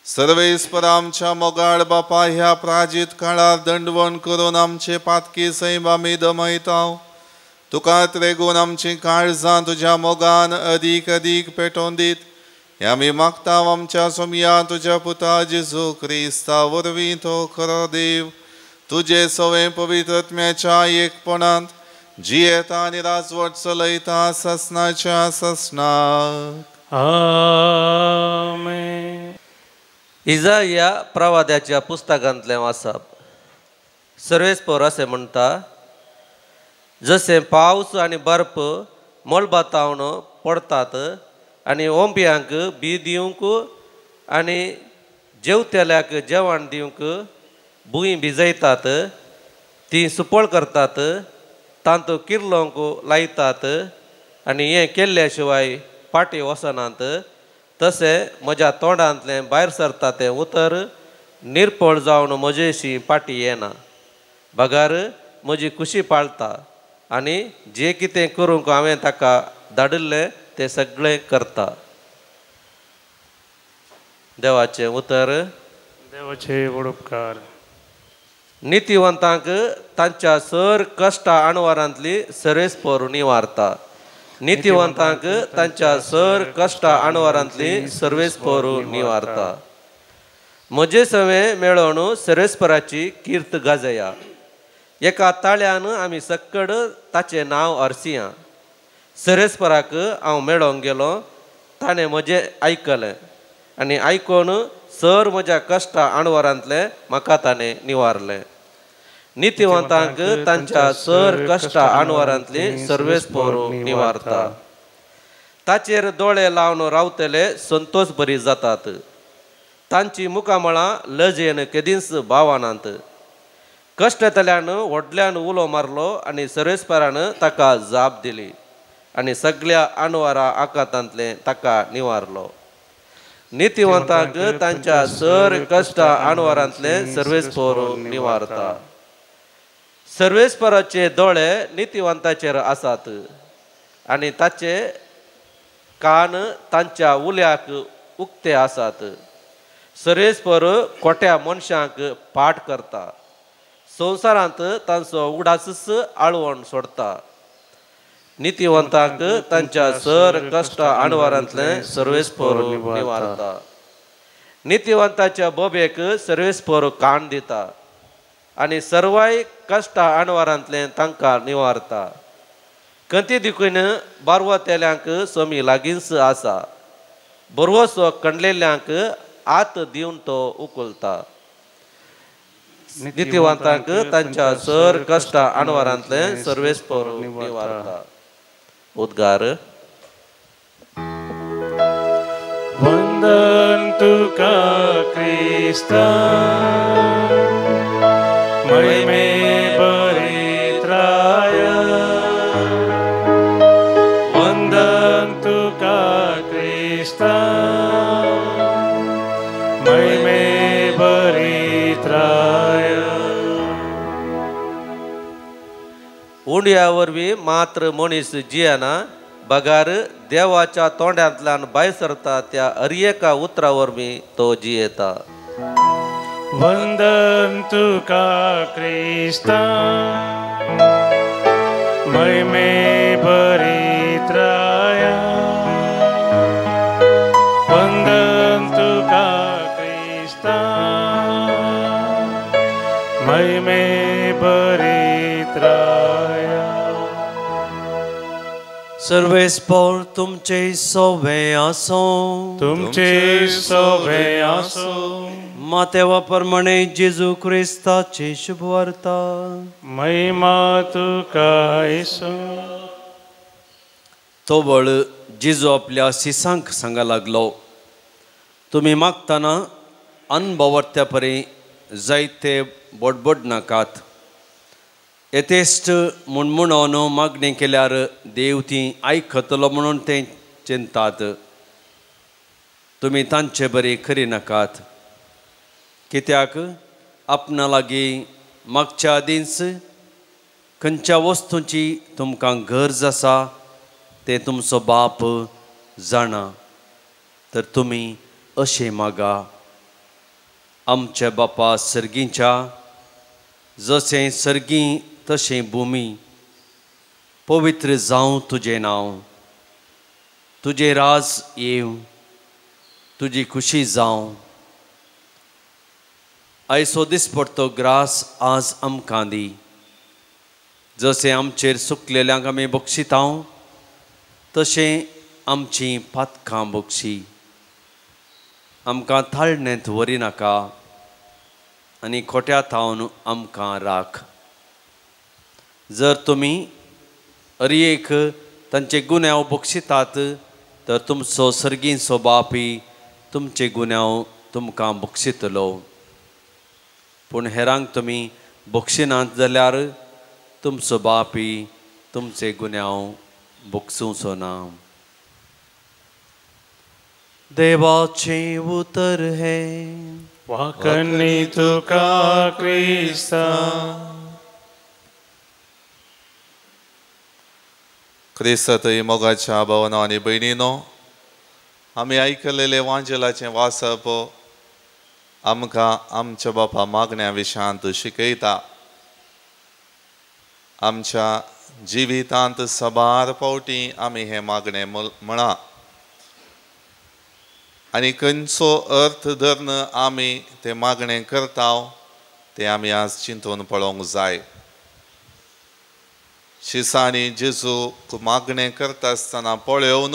सर्वेस्पर आमच्या मोगाळ बापा, ह्या प्राजीत काळार दंडवण करून आमचे पातकी सैम आमी दमयता. तुका त्रेगून आमची काळजां तुज्या मोगान अदीक अदीक पेटोवन दीत हे आमी मागता. आमच्या सोमया तुज्या पुता जेजू क्रिस्ता वरवीं, तो खरो देव, तुजे सवें पवित्र आत्म्याच्या एकपणांत जियेता आनी राजवट चलयता ससनाच्या ससनाक. आमेन. इजाया प्रवाद्याच्या पुस्तकांतलें वाचप. सर्वेस्पर अशें म्हणटा, जशें पावस आनी बर्फ मळबातावन पडतात आनी ओंपयांक बी दिवंक आनी जेवतेल्याक जेवण दिवंक भूंय भिजयतात, ती सुपळ करतात, तांतू किर्लोंक लायतात आनी हें केल्ल्या शिवाय पाटी वचनात, तशें म्हज्या तोंडांतलें भायर सरता तें उतर निर्पळ जावन म्हजेशी पाटी येना, बगर म्हजी खुशी पाळता आनी जें कितें करूंक हांवें ताका धाडिल्लें तें सगळें करता. देवाचें उतर. देवाचे व्हड उपकार. नितिवंतांक तांच्या सर कश्टा अणवारांतली सर्वेस्पर निवारता. नितिवंतांक तांच्या सर कश्टा अणवारांतली सर्वेस्पर निवारता. म्हजे सवें मेळोवन सर्वेस्पराची कीर्त गाजया. एका ताळ्यान आमी सक्कड ताचें नांव अरसिया. सर्वेस्पराक हांव मेळोंक गेलो, ताणें म्हजें आयकलें आनी आयकून सर म्हज्या कश्टा अणवारांतलें म्हाका ताणें निवारलें. नितिवंतांक तांच्या सर कश्टा अणवारांतली सर्वेस्पर निवारता. ताचेर दोळे लावन रावतले संतोष बरी जातात. तांची मुखामळां लजेन केदींच भावनांत. कश्टतल्यान व्हडल्यान उलो मारलो आनी सर्वेस्परान ताका जाप दिली आनी सगळ्या अणवारा आकातांतलें ताका निवारलो. नितिवंतांक तांच्या सर कश्टा अणवारांतलें सर्वेस्पर निवारता. सर्वेस्पराचे दोळे नितिवंताचेर आसात आनी ताचे कान तांच्या उल्याक उक्ते आसात. सर्वेस्पर खोट्या मनशांक पाठ करता. संवसारांत तांचो उगडासच आळवण सोडता. नितिवंतांक तांच्या सर कश्ट अणवारांतलें सर्वेस्पर निवारता. नितिवंताच्या बोबेक सर्वेस्पर कान दिता आनी सर्वाय कश्ट अणवारांतलें तांकां निवारता. कंती देखून बारवतेल्यांक समी लागींच आसा, बरवसो कंडलेल्यांक आत दिवन तो उखलता. नितिवंतांक तांच्या सर कश्ट अणवारांतलें सर्वेस्पर निवारता. उद्गार. वंदन तुका क्रिस्ता महिमे बरित्राय, वंदन तुका क्रिस्ता महिमे बरित्राय. उंड्या वरवीं मात्र मनीस जियेना, बगार देवाच्या तोंडांतल्यान भायर सरता त्या अरयेका उतरा वरवीं तो जियेता. वंदन तुका क्रिस्ता महिमे बरित्राय, वंदन तुका क्रिस्ता महिमे बरित्राय. सर्वेस्पर तुमचे सोवे आसो, तुमचे सोवे आसो. मातेवा प्रमाणे जेजू क्रिस्ताची शुभवार्ता. महिमा तुका येसू. तोवळ जेजू आपल्या शिसांक सांगा लागलो, तुमी मागतना अनभवत्या परी जायते बोडबोड नाकात. येतेश्ट म्हूण म्हणून मागणी केल्यार देव ती आयकतलो म्हणून ते चिंतात. तुमी तांचे बरी करी नाकात, कित्याक आपणा लागीं मागच्या आदींच खंयच्या वस्तूंची तुमकां गरज आसा तें तुमचो बाप जाणा. तर तुमी अशें मागा, आमच्या बापा सर्गींच्या, जशें सर्गी तशें भुमी, पवित्र जावं तुजें नांव, तुजें राज येवं, तुजी खुशी जावं. आयचो दिसपडतो ग्रास आज आमकां दी, जशें आमचेर सुकलेल्यांक आमी बक्षितांव तशें आमचीं पातकां बक्षी. आमकां थाळणेंत व्हरी नाका आनी खोट्या थावन आमकां राख. जर तुमी अरयेक तांचे गुन्यांव बक्षितात तर तुमचो सर्गींचो बापी तुमचे गुन्यांव तुमकां बक्षितलो. पूण हेरांक तुमी बक्षिनात जाल्यार तुमचो बापी तुमचे गुन्यांव बक्षुचो ना. देवाचें उतर हें. वाकणी तुका क्रिस्ता. क्रिस्तांत मोगाच्या भावना आनी भयणीनो, आमी आयकलेलें वांजेलाचें वाचप आमकां आमच्या बापा मागण्या विशयांत शिकयता. आमच्या जिवितांत साबार फावटी आमी हें मागणें म्हळां आनी खंयचो अर्थ धरून आमी तें मागणें करता तें आमी आज चिंतून पळोवंक जाय. शिसांनी जेजूक मागणें करता आसतना पळोवन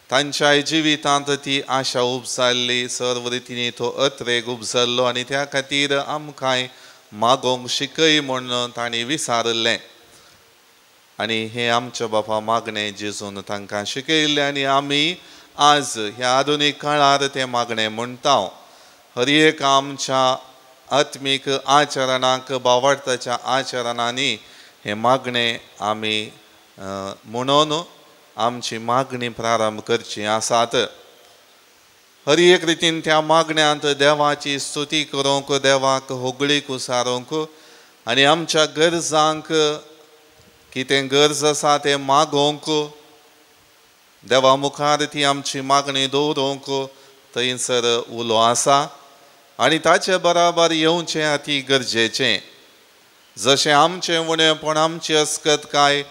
तांच्या जिवितांत ती आशा उपजाल्ली, सर्व रितींनी तो अत्रेग उपजाल्लो आनी त्या खातीर आमकांय मागोवंक शिकय म्हूण तांणी विचारिल्लें. आनी हें आमच्या बापा मागणें जेजून तांकां शिकयल्लें आनी आमी आज ह्या आधुनीक काळार तें मागणें म्हणटा. हर एक आमच्या आत्मीक आचरणाक, बावडताच्या आचरणांनी हें मागणें आमी म्हणून आमची मागणी प्रारंभ करची आसात. हर एक रितीन त्या मागण्यांत देवाची स्तुती करूंक, देवाक होगळीक उसारूंक आनी आमच्या गरजांक कितें गरज आसा तें मागोवंक, देवा मुखार ती आमची मागणी दवरूंक थंयसर उलो आसा. आनी ताचे बराबर येवचें अती गरजेचें. जशें आमचें उणेपण आमची अस्कतकाय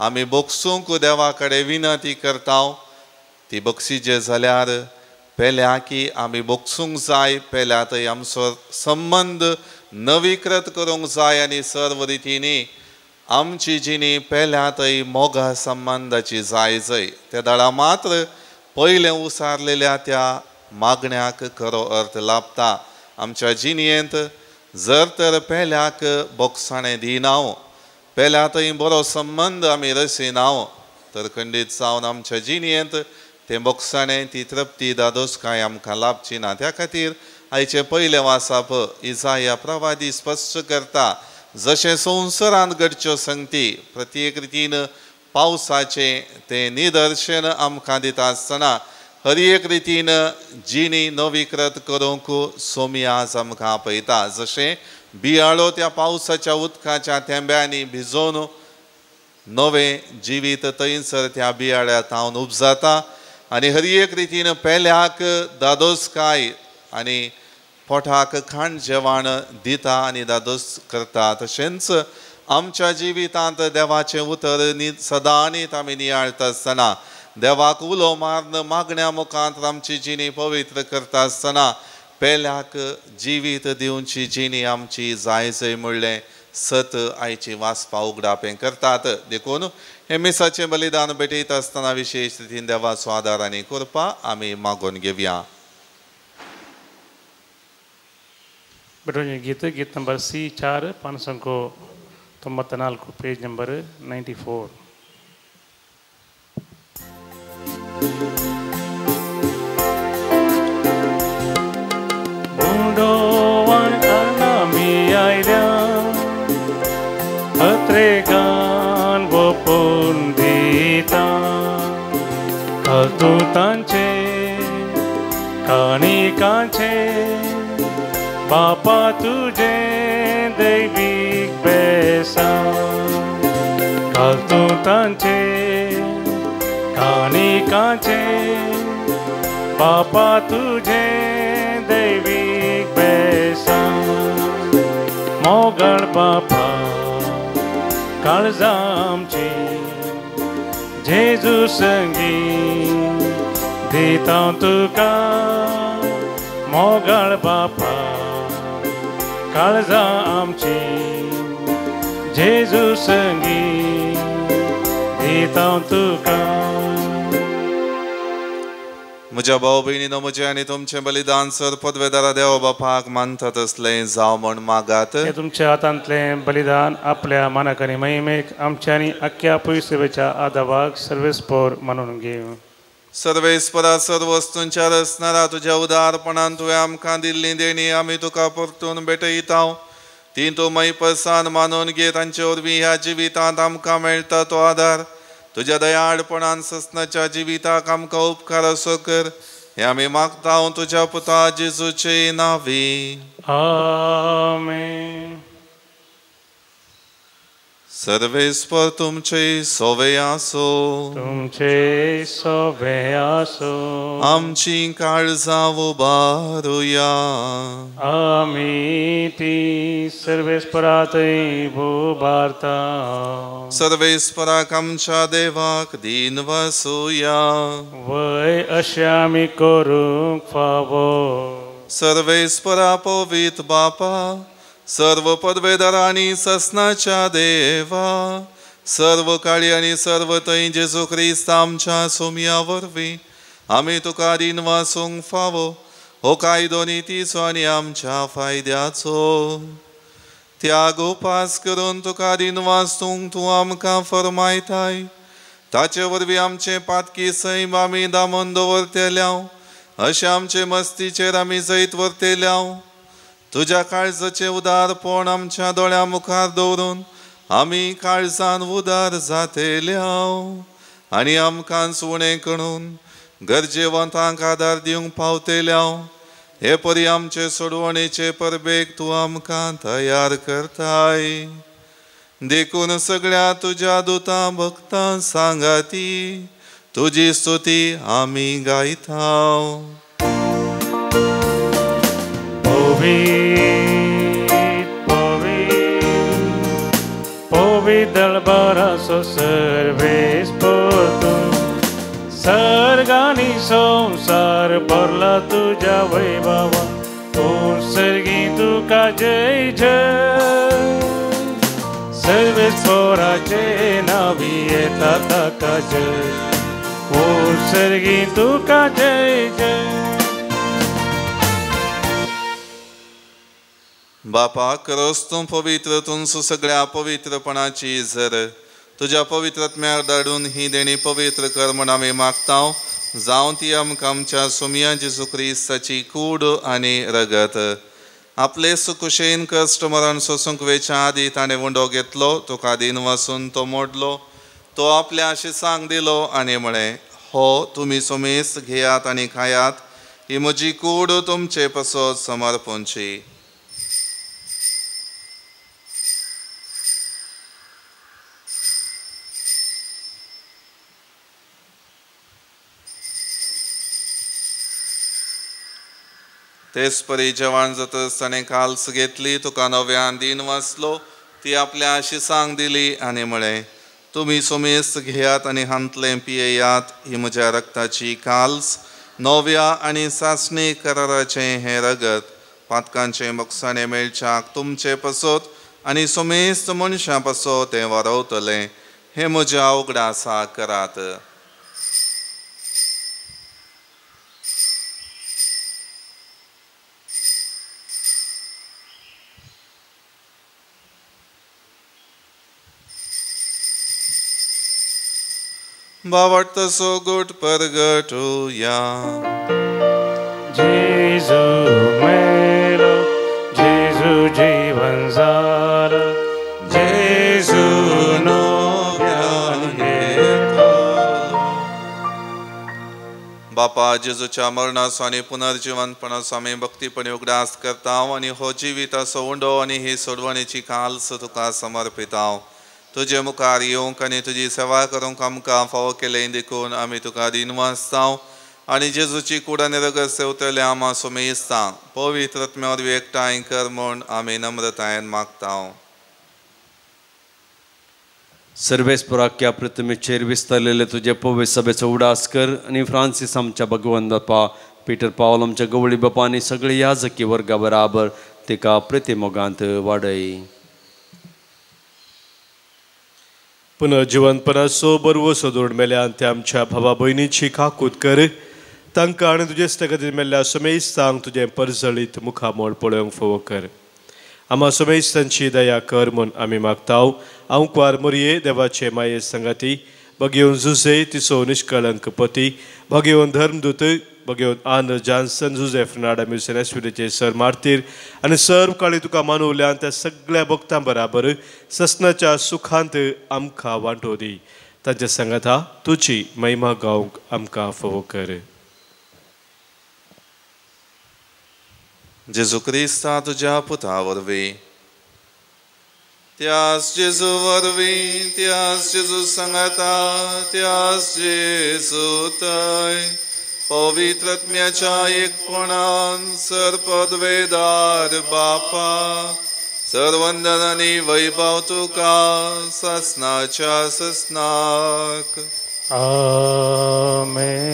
आमी बगसूंक देवा कडेन विनंती करता ती बक्षिजे जाल्यार पेल्या की आमी बगसूंक जाय, पेल्या थंय आमचो संबंद नवीकृत करूंक जाय आनी सर्व रितींनी आमची जिणी पेल्या थंय मोगा संबंदाची जाय जय. त्या दळा मात्र पयलें उसारलेल्या त्या मागण्याक खरो अर्थ लाभता. आमच्या जिणयेंत जर तर पेल्याक बोगसाणें दिना, पेल्या थंय बरो संबंद आमी रसिना तर खंडीत जावन आमच्या जिणयेंत तें बोगसाणें ती तृप्ती दादोसकाय आमकां लाभची ना. त्या खातीर आयचें पयलें वाचप इजाया प्रवादी स्पश्ट करता जशें संवसारांत घडच्यो संगती प्रत्येक रितीन पावसाचें तें निदर्शन आमकां दिता आसतना हर एक रितीन जिणी नवीकृत करूंक सोमी आज आमकां आपयता. जशें बियाळो त्या पावसाच्या उदकाच्या थेंब्यांनी भिजोवन नवें जिवीत थंयसर त्या बियाळ्या तावन उपजाता आनी हर एक रितीन पेल्याक दादोसकाय आनी पोटाक खाण जेवण दिता आनी दादोस करता. तशेंच आमच्या जिवितांत देवाचें उतर सदांच आमी नियाळता आसतना देवाक उलो मारून मागण्या मुखांत आमची जिणी पवित्र करता आसतना पेल्याक जिवीत दिवची जिणी आमची जाय जय म्हणलें सत आयची वाचपा उगडापें करतात. देखून हें मिसाचें बलिदान भेटयता आसतना विशेश रितीन देवाचो आदार आनी कृपा आमी मागून घेवया. ಬೆಟೋಜಿ ಗೀತೆ ಗೀತ್ ನಂಬರ್ ಸಿ 4 594 ಪೇಜ್ ನಂಬರ್ 94. अत्रेगान वपून दिता कल्तुतांचे काणिकांचे बापा तुझे दैवीक बेसा कल्तुतांचे काणिकांचे बापा तुझे दैवीक बेसा मोगळ बापा काळजां आमची जेजू संगी दिता तुका मोगळ बापा काळजां आमची जेजू संगी दिता तुका. म्हज्या भाव भयणीनो म्हजें आनी तुमचें बलिदान सर पदवेदारा देव बापाक मानता तसलें जावं म्हण मागात. तुमच्या हातांतलें बलिदान आपल्या मानाक आनी महिमेक आमच्या आनी आख्ख्या पयसेवेच्या आदावाक सर्वेस्पोर मानून घेवं. सर्वेस्परा सर्व वस्तूंच्या रचणारा तुज्या उदारपणान तुवें आमकां दिल्ली देणी आमी तुका परतून भेटयता. ती तूं मैपसान मानून घे. तांचे वरवीं ह्या जिवितांत आमकां मेळटा तो आदार तुज्या दयाळपणान ससनाच्या जिविताक आमकां उपकार असो कर. हें आमी मागता तुज्या पुता जेजूचे नांवी. आमेन. सर्वेस्पर तुमचे सोवे आसो. तुमचे सोवे आसो. आमची काळजां उबारुया. आमी ती सर्वेस्परातय उबारता. सर्वेस्पराक आमच्या देवाक दीन वसुया. वय अशें आमी करूंक फावो. सर्वेस्परा पवित्र बापा सर्व पदवेदार आनी ससनाच्या देवा सर्व काळी आनी सर्व थंय जेजू क्रिस्त आमच्या सोमया वरवीं आमी तुका दीन वासूंक फावो. हो कायदो नितीचो आनी आमच्या फायद्याचो त्याग उपास करून तुका दीन वासूंक तूं आमकां फरमायताय. ताचे वरवीं आमचें पातकी सैम आमी दामून दवरतल्या अशें आमचे मस्तीचेर आमी जैत व्हरतल्या. तुज्या काळजाचें उदारपण आमच्या दोळ्यां मुखार दवरून आमी काळजान उदार जातेल्या आनी आमकां उणें करून गरजेवंतांक आदार दिवंक पावतेल्या. हे परी आमचे सोडवणेचे परबेक तूं आमकां तयार करताय. देखून सगळ्या तुज्या दुतां भक्तां सांगाती तुजी स्तुती आमी गायता. पवित्र पवित्र पवित्र दळबाराचो सर्वेस्पर तूं सर्ग आनी संवसार भरला तुज्या वैभवा तूं सर्गी तुका जय जय सर्वेस्पराचे नावी येता ताका जय ओ सर्गी तुका जय जय. बापा खरोच तूं पवित्र तूं सगळ्या पवित्रपणाची जर तुज्या पवित्र धाडून ही देणी पवित्र कर म्हण आमी मागता जावं ती आमकां आमच्या सोमया जेजू क्रिस्ताची कूड आनी रगत. आपले सुकुशेन कश्ट मरण सोसूंक वेच्या आदी ताणें उंडो घेतलो तुका दिन वासून तो मोडलो तो आपल्या आशिसांक दिलो आनी म्हळें हो तुमी सोमेस घेयात आनी खायात ही म्हजी कूड तुमचे पासत समर्पणची. तेच परी जेवण जातच ताणें काल्स घेतली तुका नव्यान दिन वाचलो ती आपल्या आशिसांक दिली आनी म्हळें तुमी सोमेस्त घेयात आनी हांतलें पियेयात ही म्हज्या रक्ताची काल्स नव्या आनी सासणी कराराचें हें रगत पातकांचें मोगसाणें मेळच्याक तुमचे पासत आनी सोमेस्त मनशां पासत तें वारवतलें हें म्हज्या उगडासा करात. भावार्थाचो गोट परगटुया. जेजू मेलो जेजू जीवन झालो जेजू नव्यान येतो. बापा जेजूच्या मरणाचो आनी पुनर्जिवनपणाचो आमी भक्तीपणी उगडास करता आनी हो जिविताचो उंडो आनी ही सोडवणेची काल्स तुका समर्पिता. तुजे मुखार येवंक आनी तुजी सेवा करूंक आमकां फावो केलें देखून आमी तुका दिनवासता आनी जेजूची कूड आनी रगत सेवतले आमा सोमेस्ता पवित्र आत्म्या वरवीं एकठांय कर म्हूण आमी नम्रतायेन मागता. सर्वेस्पराक्या पृथ्वीचेर विस्तारलेले तुजे पवित्र सभेचो उडास कर आनी फ्रांसीस आमच्या भगवंत बापा पीटर पावल आमच्या गवळी बापा आनी सगळे याजकी वर्गा बराबर तिका प्रतिमोगांत वाडय. पुनर्जिवनपणाचो बरवो सोदून मेल्यान ते आमच्या भावा भयणीची काकूत कर तांकां आनी तुजे खातीर मेल्ल्या समेस्तांक तुजें परजळीत मुखामोळ पळोवंक फावो कर. आमा समेस्तांची दया कर म्हूण आमी मागता. आंकवार मोरये देवाचे माये संगाती भगेवन जुझे तिचो निष्कळंक पती भगेवन धर्मदूत भगेवन आन जॉन्सन जुझे फर्नांडा म्युसेन एस्विडेचे सर मार्तीर आनी सर्व काळी तुका मानवल्यान त्या सगळ्या भक्तां बराबर ससनाच्या सुखांत आमकां वांटो दी. तांच्या सांगाता तुजी महिमा गावंक आमकां फावो कर. जेजू क्रिस्ता तुज्या पुता वरवीं त्यास जेजू वरवीं त्यास जेजू सांगाता त्यास जेजू थंय पवित्र आत्म्याच्या एकपणान सर्पद्वेदार बापा सर्वंदन आनी वैभव तुका ससनाच्या ससनाक. आमेन.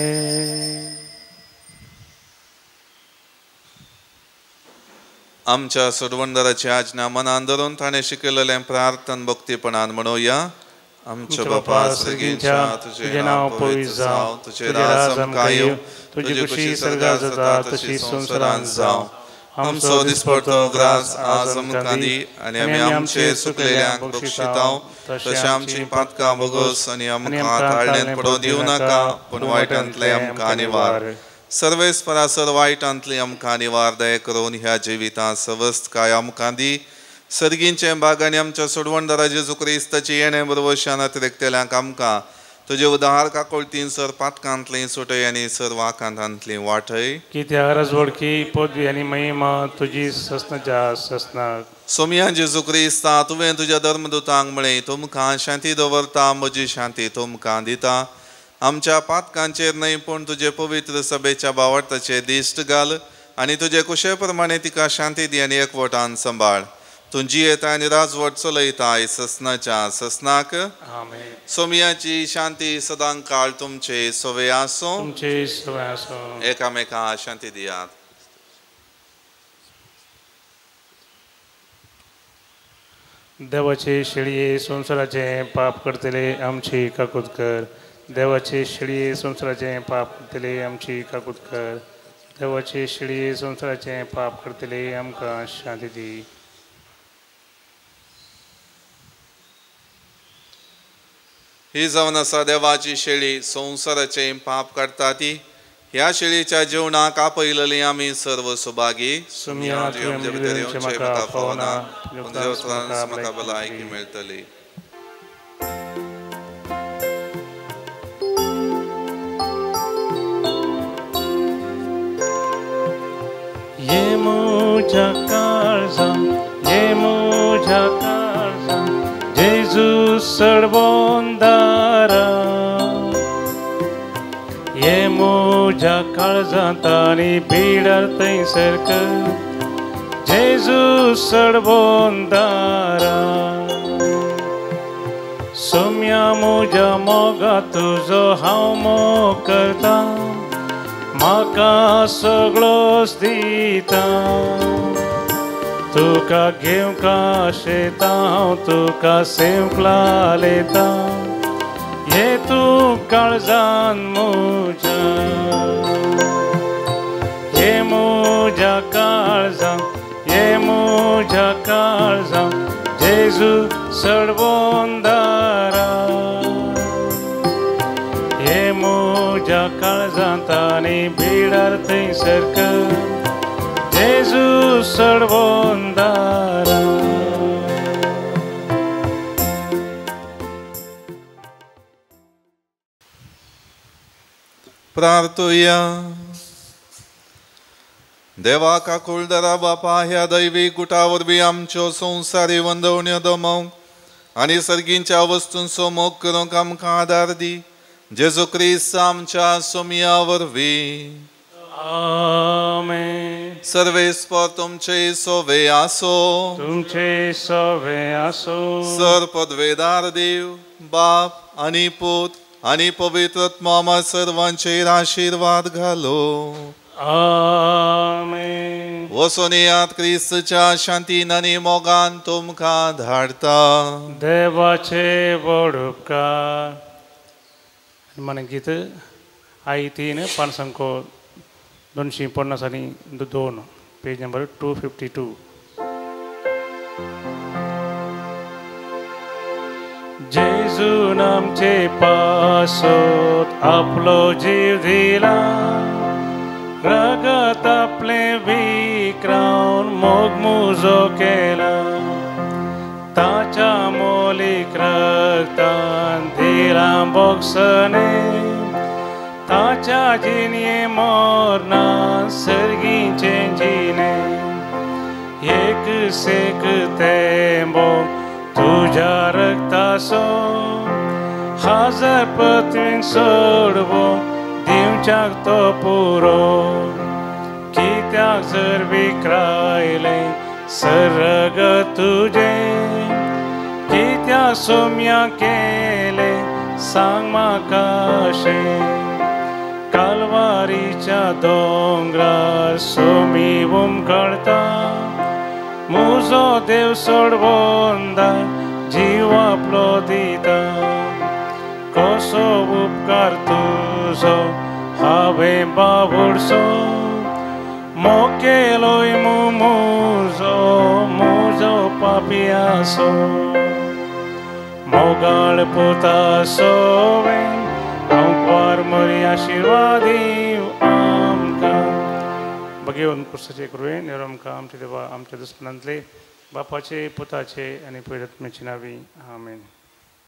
आमच्या सोडवणदाराची आज्ञा मनान धरून ताणें शिकयलेलें प्रार्थन भक्तीपणान म्हणुया. आमच्या बापा सर्गीच्या तुजें नांव पवित्र जावं तुजें राज आमकां येवं तुजी खुशी सर्गात जाता तशी संवसारांत जावं. आमचो दिसपडतो ग्रास आज आमकां दी आनी आमी आमचे चुकलेल्यांक बक्षितांव तशें आमची पातकां भोगोस आनी आमकां ताळणेंत पडोवंक दिवं नाका पूण वायटांतलें आमकां निवार. सर्वेस्परा सर वायटांतली आमकां निवार दया करून ह्या जिवितांत सवस्तकाय आमकां दी. सर्गींचे भाग आनी आमच्या सोडवणदारा जेजू क्रिस्ताची येणे बरोबर अतिरेकतेल्यांक आमकां तुजे उदार काकोळतीन सर पातकांतली सुटय आनी सर वाकांतांतली वाटय. कित्याक राजवडकी पदवी आनी महिमा तुजी ससनाच्या ससनाक. सोमया जेजू क्रिस्ता तुवें तुज्या धर्मदूतांक म्हळें तुमकां शांती दवरता म्हजी शांती तुमकां दिता. आमच्या पातकांचेर न्हय पूण तुजे पवित्र सभेच्या भावार्थाचेर दिश्ट घाल आनी तुजे कुशे प्रमाणे तिका शांती दी आनी एकवटान सांबाळ. तूं जियेता आनी राजवट चलयता ससनाच्या ससनाक. सोमयाची शांती सदां काळ तुमचे सवे आसूं. तुमचे सवे आसूं. एकामेका शांती दियात. देवाचे शेळये संवसाराचें पाप करतले आमची काकूत कर. देवाचे शेळये संवसाराचें पाप करतले आमची काकूत कर. देवाचे शेळये संवसाराचें पाप करतले आमकां शांती दी. ही जावन आसा देवाची शेळी संवसाराचें पाप काडटा ती. ह्या शेळीच्या जेवणाक आपयलेली आमी सर्व सुभागी. म्हाका भलायकी मेळटली. ये म्हज्या काळजा, ये म्हज्या काळजा, जेजू सडबोंदारा. ये म्हज्या काळजांत आनी बिडार थंयसर कर, जेजू सडबोंदारा. सोम्या म्हज्या मोगा तुजो हांव मोग करता, म्हाका सगळोच दिता. तुका घेवंक आशेता हांव, तुका सेवंक लालेता. ये तूं काळजान म्हज्या, ये म्हज्या काळजा, ये म्हज्या काळजा, जेजू सडबोंदारा. ये म्हज्या काळजांत आनी बिडार थंयसर कर, जेजू सडबोंदारा. प्रार्थुया. देवा काकुळदरा बापा, ह्या दैवी गुटा वरवीं आमच्यो संवसारी वंदवण्यो दमोवंक आनी सर्गींच्या वस्तूंचो मोग करूंक आमकां आदार दी. जेजू क्रिस्त आमच्या सोमया वरवीं. आमेन. सर्वेस्पर तुमचे सोवे आसो. तुमचे सोवे आसो. सर पदवेदार देव बाप आनी पूत आनी पवित्र आत्मा सर्वांचेर आशिर्वाद घालो. आमेन. वसोनियात क्रिस्तच्या शांतीन आनी मोगान तुमकां धाडता. देवाचे व्हड उपकार. मन गीत आई 3 पानसंको 250 आनी 2, पेज नंबर 252. जेजून आमचे पासत आपलो जीव दिला, रगत आपलें विक्रावन मोग मुजो केला. ताच्या मोलीक रगतान दिला बोगसणे, ताच्या जिणे मरणान सर्गीचें जिणे. एक सेक तेंबो तुज्या रगताचो, हजार पत्नीक सोडवो दिवच्याक तो पुरो. कित्याक जर विक्रायलें सरग तुजें, कित्याक सोम्या केलें सांग म्हाका अशें. कालवारीच्या दोंगरार सोमी उमकळता, मुजो देव सोडवंदा जीव आपलो दिता. कसो उपकार तुजो हांवें बाबुडसो, मोग केलोय मुजो मुजो पापी आसो. मोगाळ पुता सोवें हांव मरी आशिर्वादी आमकां. बघेवन कुर्साचे करुये नेरो आमकां आमच्या देवा आमच्या दुस्मनांतले बापाचे पुताचे आनी पवित्र आत्म्याचे नांवी. आमेन.